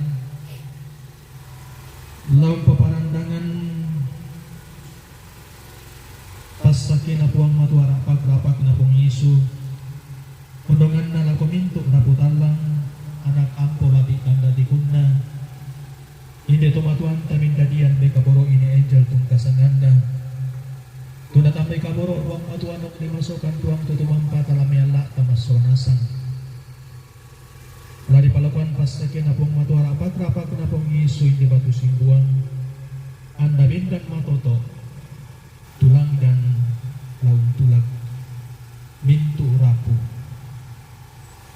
la umpaparandangan passakkena Puang Matua, ra'pak-ra'pakna Puang Yesu, ondonganna lako mintu' rapu tallang, anak ampo lati' tanda tikunna, inde tomatuanta mindadian mekaboro' ine enjel tungka sanganna. Tu natambai kaboro' Puang Matua nok dimasokan Puang Tutu Mampata, la mealla'ta massola nasang. La dipalakuan passakkena Puang Matua, ra'pak-ra'pakna Puang Yesu inde batu simbuang, anna bendan matoto', tulanggang la untulak mintu' rapu.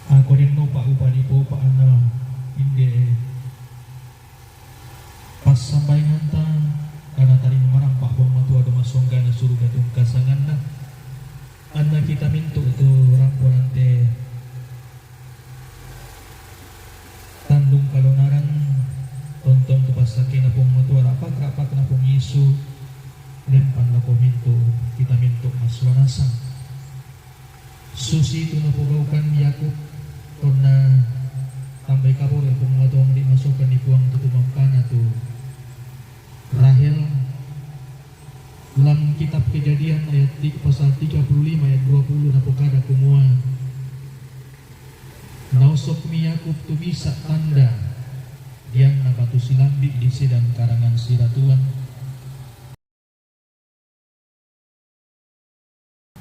Ako dennopa upa dipopa anna inde passambayanganta, la natarima marampa Puang Matua dao massonggana suruga tungka sanganna. Anna kita mintu' tu rampo lante tandung kalonaran, tontong tu passakkena Puang Matua, ra'pak-ra'pakna Puang Yesu, lempan lako mintu', kita mintu' massola nasang. Susitu napogaukan Yakub, tonna tambai kaboro' Puang Matua, dimasokanni Puang Tutu Mampata tu Rahel. Lam kitab Kejadian ayat ti-, pasal tiga puluh lima ayat dua puluh napokada kumua, naosokmi Yakub tu misa' tanda, dianna batu silambi' di sedan karangan siratuan.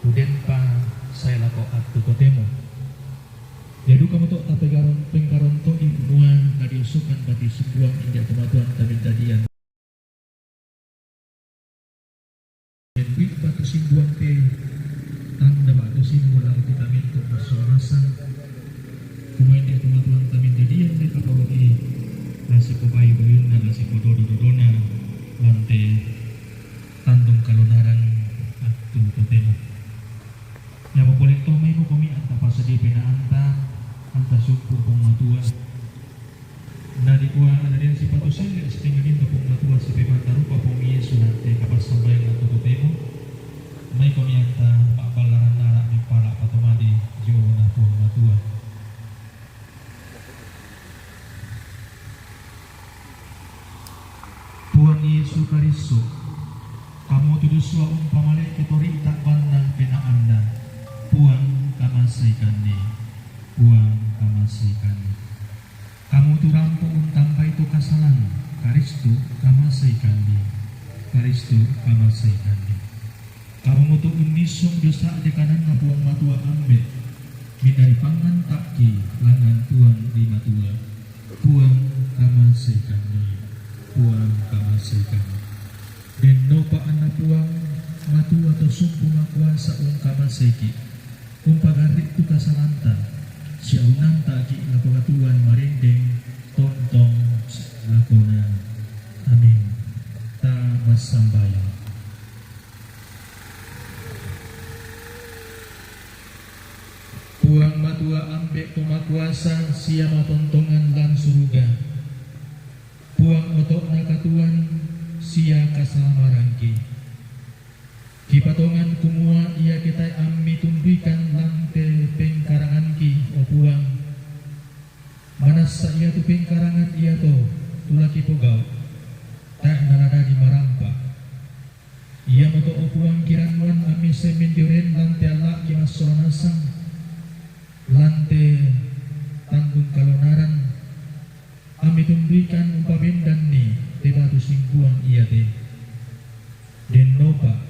Tu denpa sae lako attu totemo. Ia dukamoto tapegaron-, pengkaronto'i kumua nadiosokan batu simbuang inde tomatuanta mindadian. Inde batu simbuang te tanda batu simbuang lako kita mintu' massola nasang. Kumua inde tomatuanta mindadian mekaboro'i, la sipobayu-bayunna, la sipododo-dodona, lante tandung kalonaran attu totemo. Iamo pole to maimo komi anta passadia penaanta, anta sumpu' Puang Matua. Nadikua anarian sipatu selle' sitengnga lino Puang Matua, sipemata rupa Puang Yesu, lante kapassambayang attu totemo. Maikomi anta pa'ballaranna ara' mempala' patomadi dio oloNa Puang Matua. Puang Yesu Karisto, Kamu tu dusua umpamale'ki to ri'ta banna penaanna. Puang, kamaseikanni. Puang, kamaseikanni. Kamu tu rampo untambai to kasalang. Karisto, kamaseikanni. Karisto, kamaseikanni. Kamu mutu unnissung dio sa'de kananna Puang Matua Ambe', minaripangngan ta'ki langngan Puang ri Matua. Puang, kamaseikanni. Puang, kamaseikanni. Dennopa anna Puang Matua to sumpu' makuasa ungkamaseiki', umpagarri' tu kasalanta, sia unnanta'ki' lako katuoan marendeng tontong lakona. Amin. Ta massambayang. Puang Matua Ambe' to makuasa sia matontongan lan suruga. Puang oto'na katuoan sia kasalamarangki. Kipatongan kumua iake tae' ammi tunduikan lante pengkarangangki, o Puang. Manassa ia Pengkarangan iato tu la kipogau', tae' naladadi marampa. Iamoto, o Puang, kirannuan ammi semendioren lan te alla'ki massola nasang, lan te tandung kalonaran, ammi tunduikan umpabendanni te batu simbuang iate. Dennopa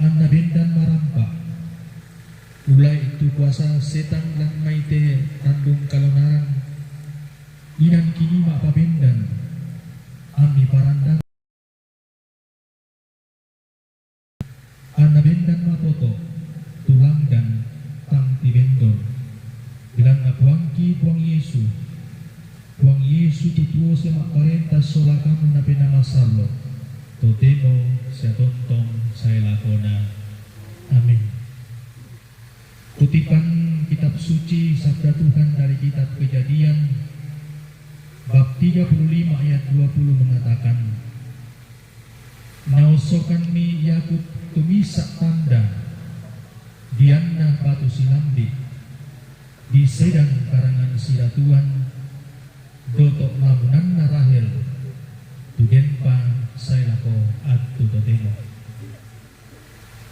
anna bendan marampa, ulae tu kuasa setang lan mai te tandung kalonaran, inan kinima pabendan, ammi parandang anna bendan matoto' tu langgang tang tibendon. Belanna Puangki Puang Yesu, Puang Yesu tu tuo sia ma'parenta sola Kamu Napena Masallo', totemo sia tontong sae lakona. Amin. Kutipan kitab suci sabda Tuhan dari kitab Kejadian, bab tiga puluh lima ayat dua puluh mengatakan, Naossokanni Yakub tu misa' tanda dianna batu silambi', di sedan karangan siratuan, doto' lamunanna Rahel, tu denpa sae lako attu totemo.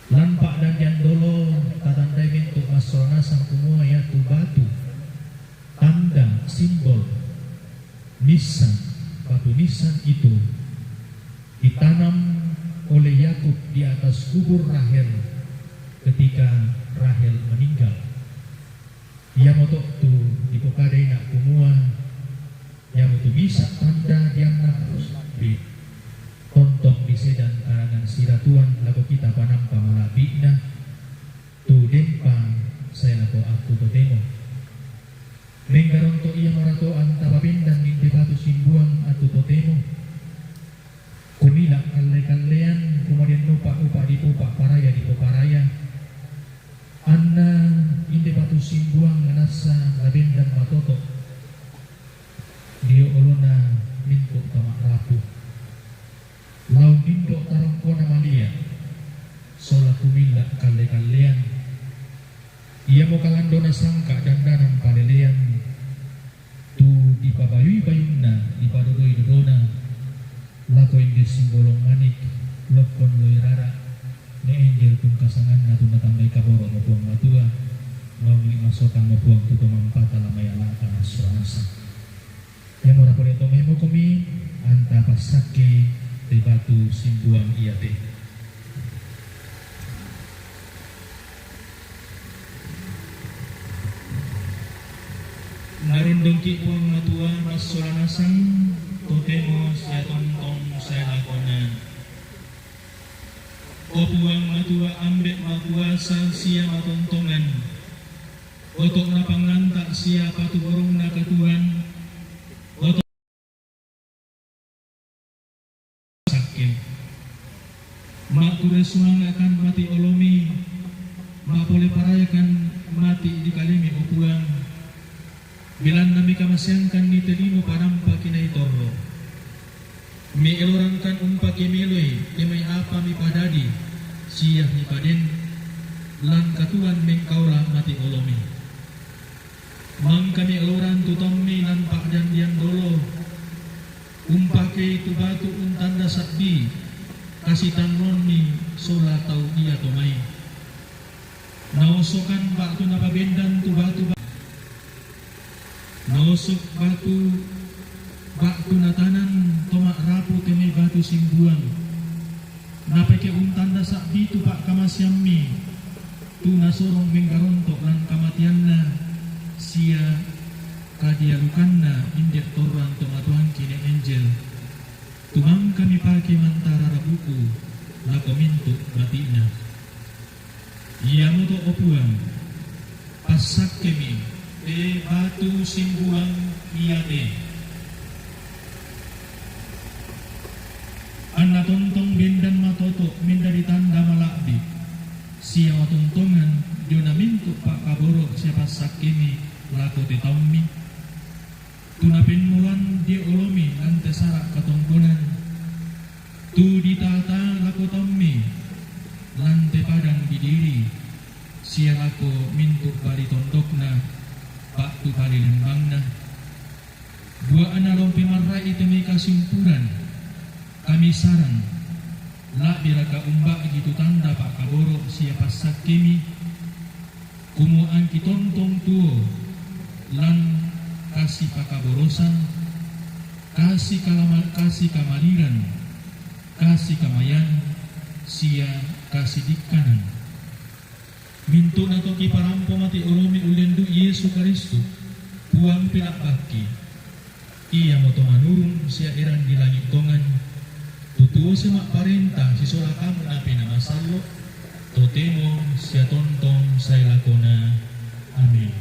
Lan pa'dandian dolo tatandai mento' massola nasang kumua iatu batu tanda, simbol, nisan, batu nisan itu ditanam oleh Yakub di atas kubur Rahel ketika Rahel meninggal. Iamoto tu dipokada ina' kumua, iamotu misa' tanda dianna batu silambi', tontong di sedan karangan siratuan lako kita panampa mala'bi'na, tu denpa sae lako attu totemo. Mengkaronto' ia marato anta pabendan inde batu simbuang attu totemo. Kumila' kalle-kallean, kumua dennopa upa' dipupa' paraya dipoparaya. Anna inde batu simbuang nassa nabendan matoto' dio olona mintu' to ma'rapu. Lao mindo' tarongkona malia', sola kumila' kalle-kallean. Iamo kalandona sangka' dandanan palelean, tu dipabayui bayunna, dipadodoi dodona, lako inde simbolong manik, lokkon loi rara, ne enjel tungkasanganna tu natambai kaboro'mo Puang Matua, mauli' masokanmo Puang tu to mampata la mai ala'ta nassola nasang. Iamora pole to memokomi anta passakke te batu simbuang iate. Narundungki' Puang Matua massola nasang, totemo sia tontong sae lakona. O Puang Matua Ambe' Makuasa sia Matontongan, oto'na panganta' sia patuborongna katuoan, oto' sakke. Ma'kurre sumanga'kan mati' olomi, ma'pole parayakan mati' ri kalemi, o Puang. Belanna mikamaseangkanni te lino panampa kinai torro. Mielorangkan umpake meloi te mai apa mipadadi sia mipaden, lan katuoan mengkaola mati' olomi. Mangka mielorang tu taummi lan pa'dandian dolo, umpakei tu batu untanda sa'bi kasitannuammi sola tau iato mai. Naossokan ba'tu napabendan tu batu ba-, naossok batu ba'tu natanan to ma'rapu te mai batu simbuang. Napake untanda sa'bi tu pa'kamaseammi, tu nasorong mengkaronto' lan kamateanna sia kadialukanna inde' torang to matuangki ne enjel, tu mangka mipake mantara rabuku lako mintu' bati'na. Iamoto, o Puang, passakkemi te batu simbuang iate. Anna tontong bendan matoto' mendadi tanda mala'bi' sia matontongan diona mintu' pa'kaboro' sia passakkemi lako te taummi. Tu napennuan dio olomi lan te sara' katongkonan, tu ditata lako taummi lan te padang didiri, sia lako mintu' bali tondokna, ba'tu bali lembangna. Bua'na lompe marra'i te mai kasimpuran, kamisaran, la'biraka umba'gi tu tanda pa'kaboro' sia passakkemi, kumua angki tontong tuo lan kasipakaborosan, kasi kalama-, kasi kamaliran, kasi kamayan, sia kasidikkanan. Mintu'na to kiparampo mate olomi ullendu'i Yesu Karistu, Puang pila'bakki. Iamoto manurung sia eran di langi' tongan, tutuo sia ma'parenta sisola Kamu nape namasallo', totemo sia tontong sae lakona. Amin.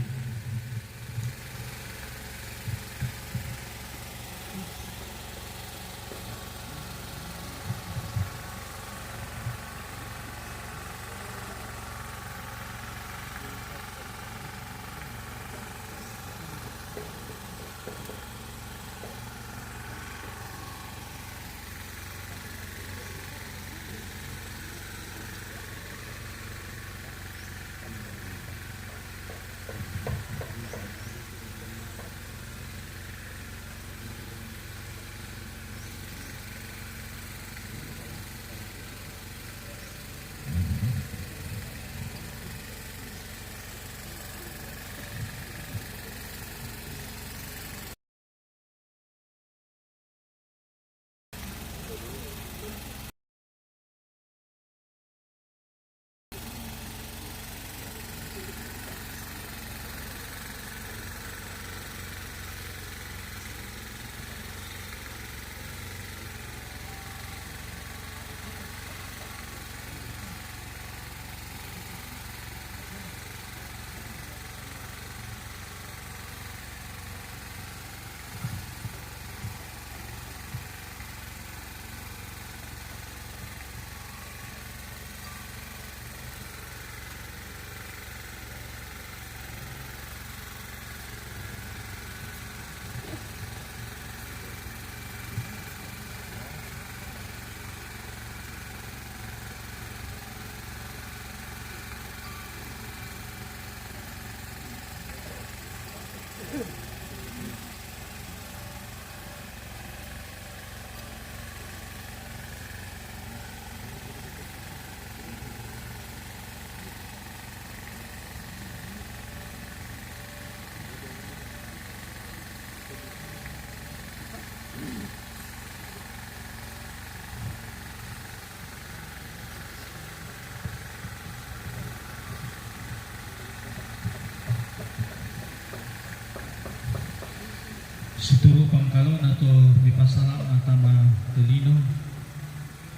Situru' pangkalo'na to mipasala'na tama tolino,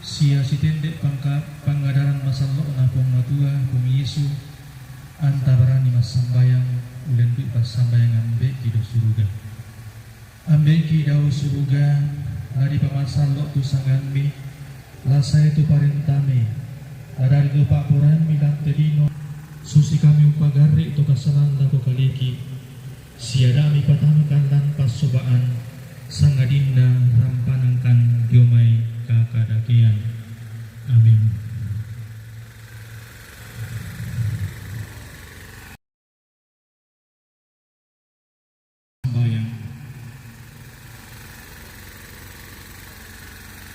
sia sitende' pangka-, pangadaran masallo'na Puang Matua, Puang Yesu, anta barani massambayang, ulendu'i passambayang Ambe'ki dao suruga. Ambe'ki dao suruga, la dipamasallo' tu sangammi, la sae tu parentami, la dadi tu pa'poraiammi lan te lino, susi kami umpagarri' to kasalan lako kaleki, sia da' mipatamakan lan passoba'an, sangadinna rampanangkan dio mai kakadakean. Amin. Sambayang.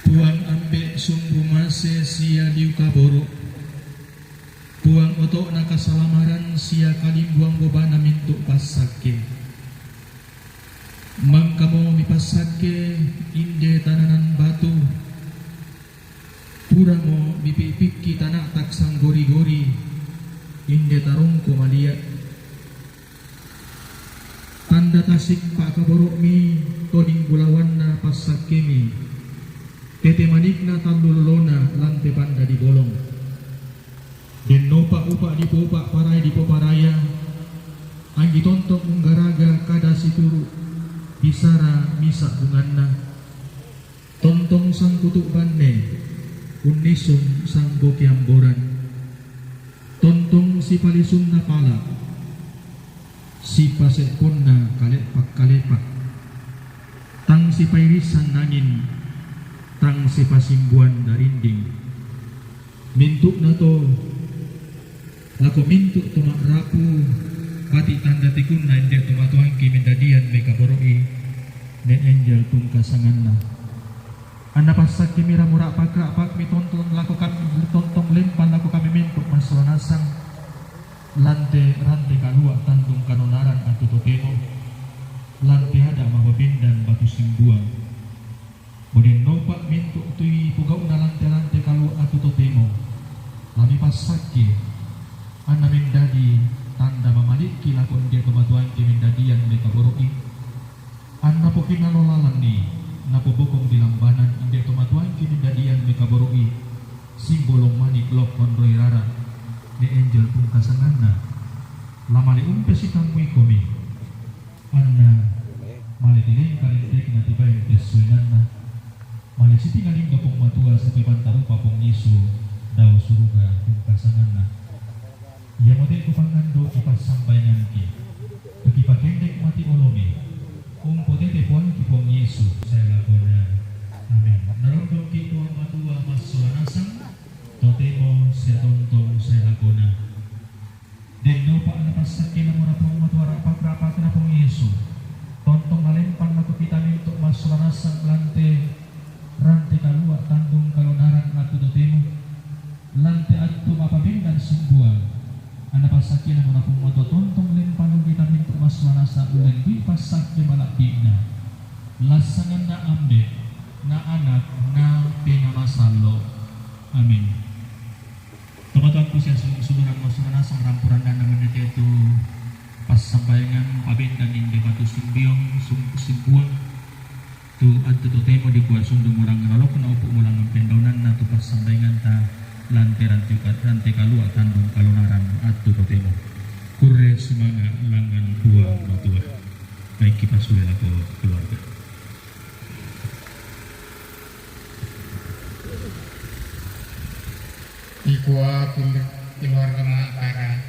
Puang Ambe' sumbu mase sia liu kaboro', Puang oto'na kasalamaran sia kalimbuang bobana mintu' passakke. Mangkamo mipassakke inde tananan batu, puramo mipi'pikki tana'ta sanggori-gori, inde tarongko malia'. Tanda tasik pa'kaboro'mi, toding bulawanna passakkemi, tete manikna tallu lolona lan te pandadi bolong. Dennopa upa' dipopa' parai dipoparaya, anggi tontong unggaraga kada situru', bisara misa' bunganna. Tontong sangkutu' banne, unnisung sangboke amboran. Tontong sipalisunna pala', sipase'ponna kalepak-kalepak. Tang sipairissan angin, tang sipasimbuan darinding. Mintu'nato, lako mintu' to ma'rapu, bati' tanda tikunna inde to matuangki mendadian mekaboro'i, Ne enjel tungkasanganna. Anna passakkemi ramura pakra pakmi tontong lako kami, tontong lempan lako kami mintu massola nasang. Lante rante kalua tandung kanonaran attu totemo. Lante ada mapapindan batu simbuang. Boden nopa mintu tui pugau'na lante-lante kalua attu totemo. Lami passakke, anna mendadi tanda mamalikki lako ende tomatuangki mendadian mekaboro'i. Anna pokinalo lalanni, napobokong di lambanan ende tomatuangki mendadian mekaboro'i. Simbolong manik lokkon roi rara, ne enjel tungkasanganna. Lamale umpe sitammuikomi. Anna male tilengka lentekna tibaing pessoenanna. Male sitingalingga Puang Matua sipepanta rupa Puang Yesu dao suruga tungkasanganna. Iamote kupangando kipassambayanganki. Tukipakendek mati olomi. Umpotete Puangki Puang Yesu sae lakona. Amin. Narondongki Puang Matua massola nasang. Totemo sia tontong sae lakona. Dennopa napassakke lamora Puang Matua rapak-rapakna Puang Yesu. Tontong nalempan lako kita mintu massola nasang lante rante kalua tandung kalonaran attu totemo. Lante attu mapabendan simbuang. Anna passakke lamora Puang Matua tontong lempan lako kita mintu massola nasang ullen dui passakke malabbi'na. Lassanganna Ambe, na Anak, na Penaa Masallo. Amin. Tomatuakku sia sumurang massola nasang rampo randanna mennete tu passambayangan pabendan inde batu simbiong, sum-, simbuang, tu attu totemo dikua sundung molang lalokna opu molang pendaunanna tu passambayanganta lante rante, rante kalua tandung kalonaran attu totemo. Kurre sumanga langngan Puang Matua. Baik, kita sule lako keluarga. Ikua pun keluarga Ma'bara,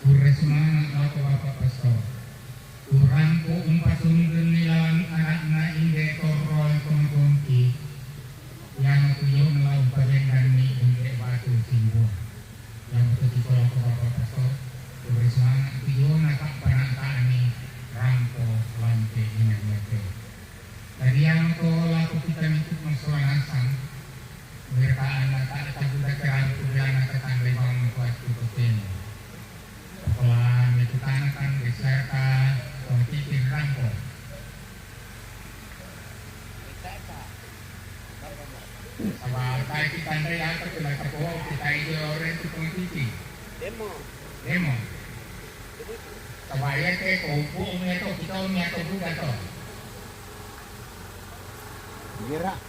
kurre sumanga lako Bapak Pastor. Kurangku umpasundenni lawan anakna inde torro tomatuangki. Iamo tujuanna lao umpabendanni inde batu simbuang. Iamo tujuanna lako Bapak Pastor, kurre sumanga tujuanna kappanatani rampo lante inang mate. Tadiang to lako kita mintu massola nasang, wirtaan na tak tabuda kerang kudiana tatandai bang kuat kutu temo. Pokola mitutanakan beserta pengkikir rangko. Saba tai kita ndai apa tu na tapo kita ijo ore tu pengkikir. Demo. Demo. Saba iya te ko upu umia to kita umia to buda to. Gerak.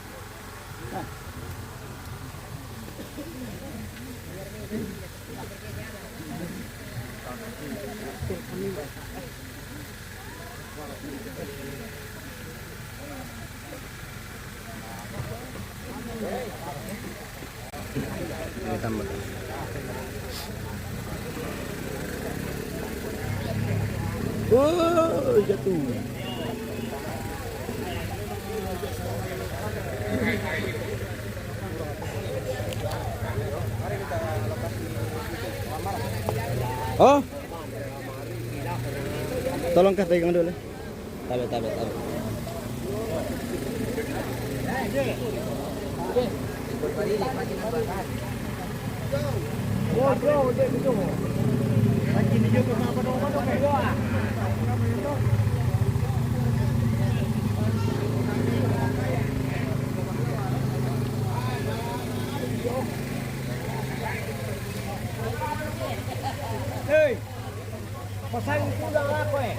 Oh, jatuh. Oh. Tolong kah pegang dulu. Tabe, tabe, tabe. Hey! Pasang itu udah apa, eh?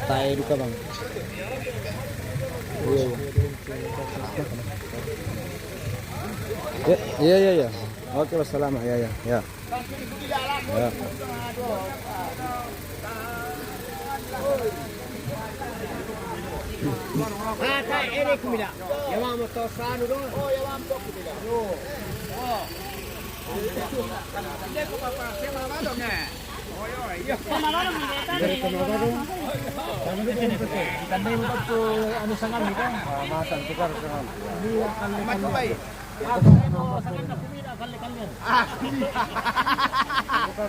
Tae duka, Bang. Iya, iya. Ya, iya, iya, iya. Oke, wassalam. Ya, ya, ya. Ya. Ah, tae, ere kumila. Yamamo to sanu do. Oh, yamamo to kumila. Yo. Oh. Ide ko papa, sema mado ne. Tandai mo ba tu, anu, sangan ni kan? Ah, masan tukar sangan. Ah, kumila.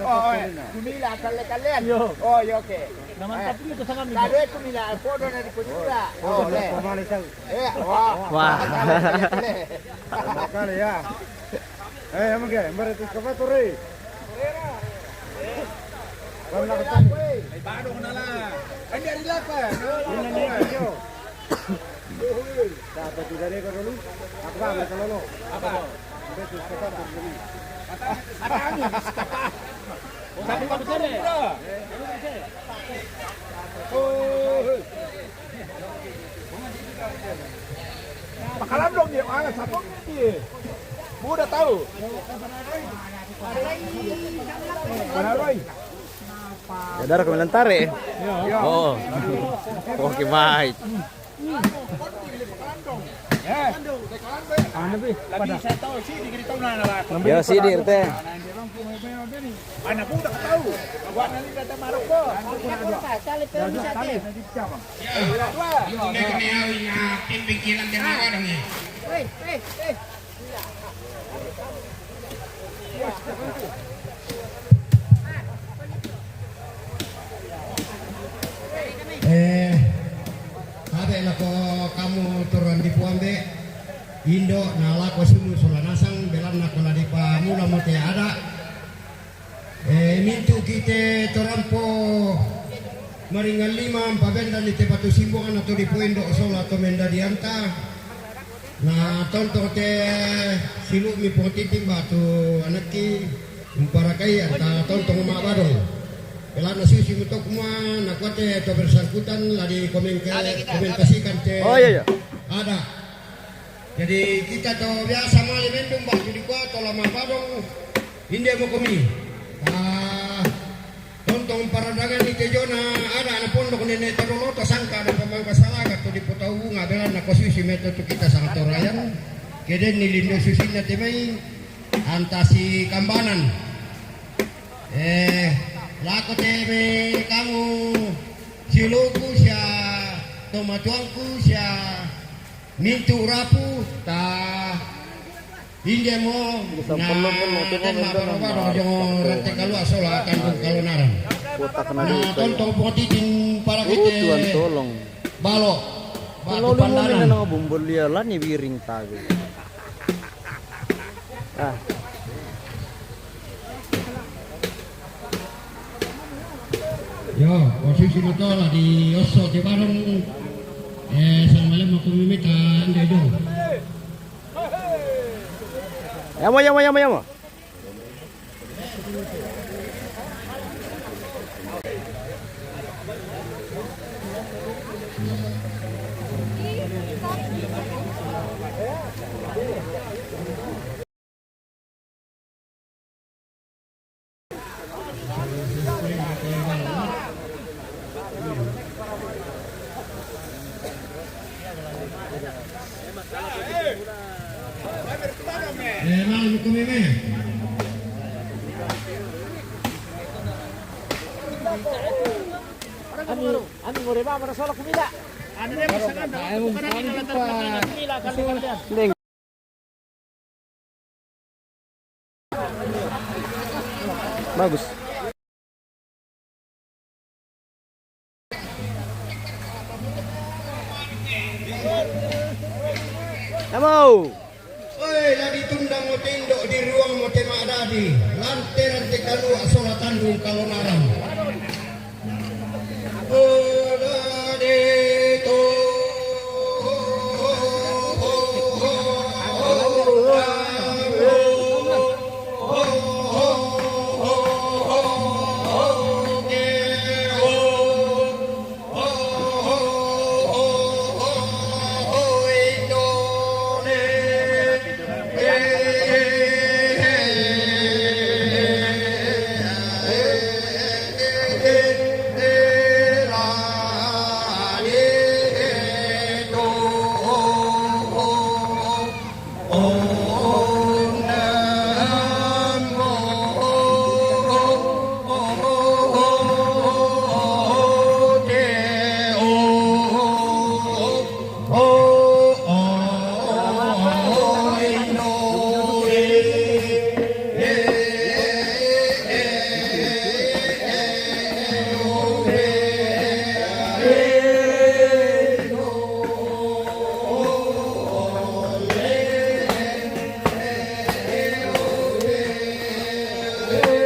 Oh, eh, kumila, kalle-kallean. Yo. Oh, yo, oke. Naman. Eh, tapos ito sa kami. Tadi kumila, podo na di ko sura. Oh, le. Eh, wah. Wah. Kalle, kalle. Makale ya. Eh, emang ke, mari tu excavator, eh. Wala ka tani. Ay, badong na lang. Ay, di, ari lapa. Ini ni yo. Dapat juga ni ko dulu. Ako ba, may kalolo. Apa? Mari tu excavator dulu. Ata, ata, ano, excavator. Sabi ko, bro. Oh, Pakalamdong dia, mana satu dia. Muda tahu. Mana Roy? Ya, darah kami lantare. Ya. Oh. Oke, baik. Ya. Ano bi? Labi sa tao, si, di kita na nalako. Yo, si, di, arte. Anak budak tahu. Awan na nila tamarok ko. Anak budak tahu. Anak budak tahu. Tunay kami awin na pimping kilang din ako, dong, eh. Eh, tabe lako kamu turuan di puambe. Indo na lako sulu sola nasang, belan nako la di pamula mo te ada. Eh, mintu' kite torampo maringan lima, ampabenda ni te batu simbongan atau di poindo sola to mendadianta. Na tontong te silu'mi pongtiting batu anakki umparakai anta tontong ma'badong. Belanna susi mutokma, nakuate to bersangkutan la di komen ke, komentasikan te. Oh, iya, iya. Ada. Jadi kita to biasa male mendung batu di kua to lama padong. Inde mo komi. Ah, tontong paradangan ni tejona ada anak pondok nenek todoloto sangka ada pemangka salaga to di potau bunga belanna ko susi meto tu kita sangat torayan. Keden ni lindo susinna temai antasi kambanan. Eh, lako teme kamu siluku sia tomatuangku sia Mintu' rapu ta inde mo na den ma'baro-baro jong rante kalua' sola tandung kalonaran. Na tontong pongtiting parakite balo' batu pandanan. Bumbul dia la ni biring tagu. Ah. Yo, posisi matola di osso di barong. Eh, sang malem aku mimita ande dong. Yamo, yamo, yamo, yamo. Ani, ani ngore ba marasola kumila. Kumila kali kali. Bagus. Namo. Oi, la ditunda mo te indo', diruang mo te ma'dadi, lanteran te kalua' sola tandung kalonaran.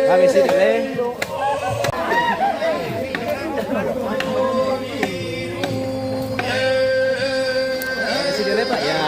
Habis ini, Le. Habis ini, Le, Pak, ya.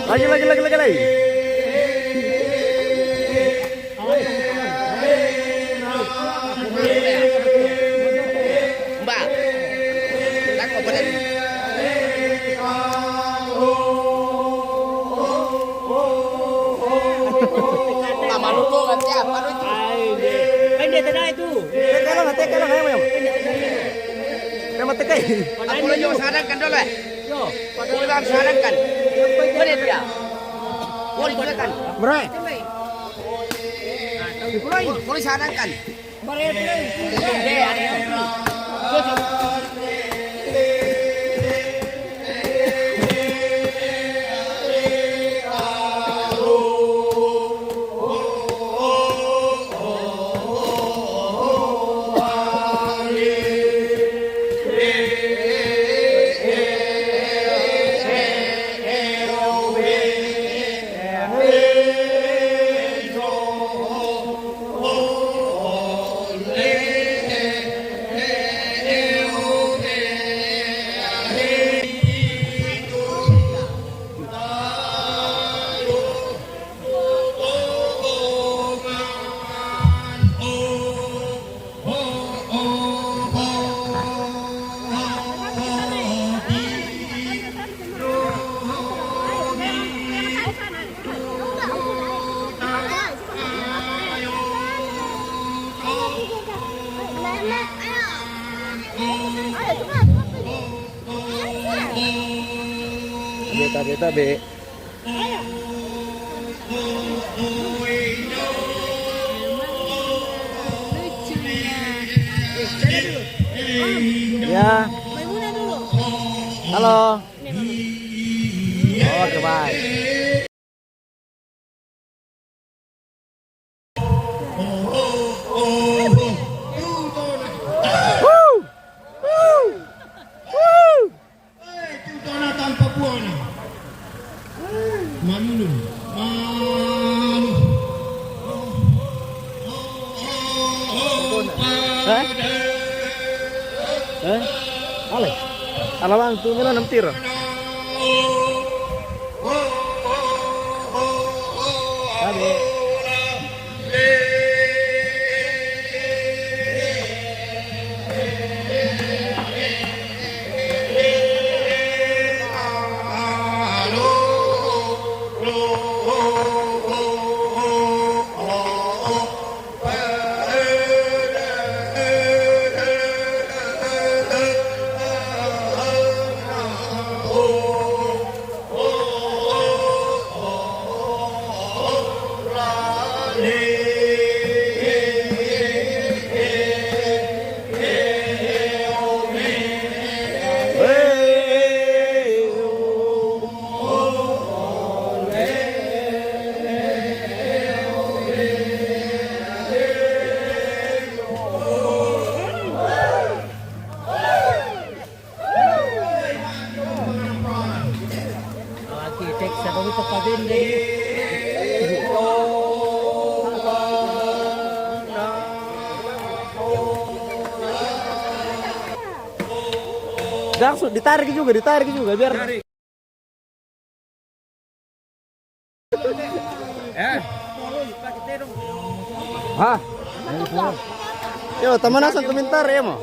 Lagi, lagi, lagi, lagi, lagi. Mbak, tak apa tadi? Lama lu tuh, kan siapa lu itu? Ai, dia. Kan dia tadi itu. Tekel lah, tekel lah, ayo, ayo. Kan dia tadi itu. Memang tekel. Aku lu juga sadar kan, Dol, eh? Yo, aku lu juga sadar kan? Mana dia? Boleh juga kan? Berai. Boleh, boleh sadar kan? Tabe, tabe, tabe. Ya. Halo. Oke, bye. Eh, tutana tanpa buana. Manunu. Manu. Hah? Hah? Ale. Ala bang, tu mena enam tir. Sabe. Lagi cek satu itu pabin deh. Langsung ditarik juga, ditarik juga, biar. Tarik. Eh. Hah? Yo, teman asal komentar ya, mo.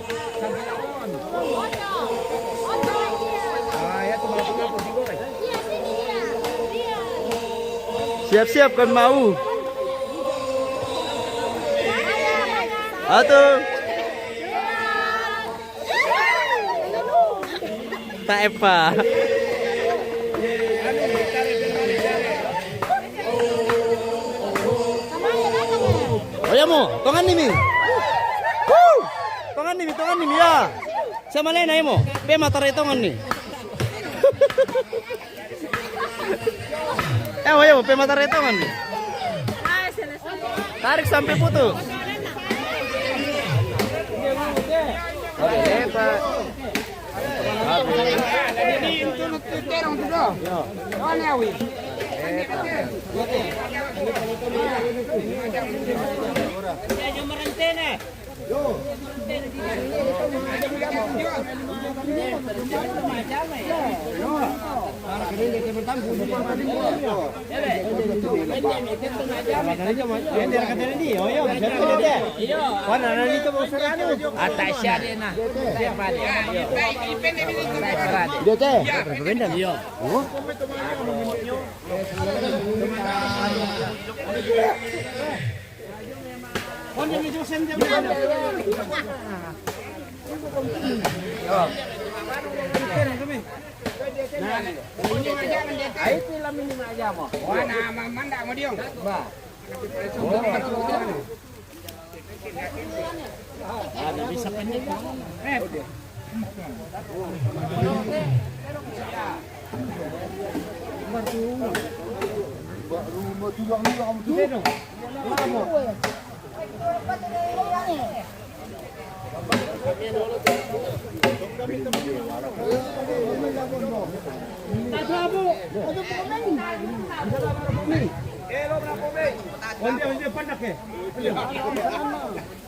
Siap-siap kan mau. Atu. Tak epa. Oh ya mo, tongan ni mi. Woo! Tongan ni mi, tongan ni mi ya. Sama lena emo. Pe matare tongan ni. Eh, oh ya, pe matare tongan ni. Tarik sampai putus. Oke, Pak. Atas siya rin na. Dito, te. Iyo. Oh? Ay, sila minimum aja mo. Wala, mamanda mo diyon. Ba?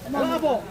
Bravo!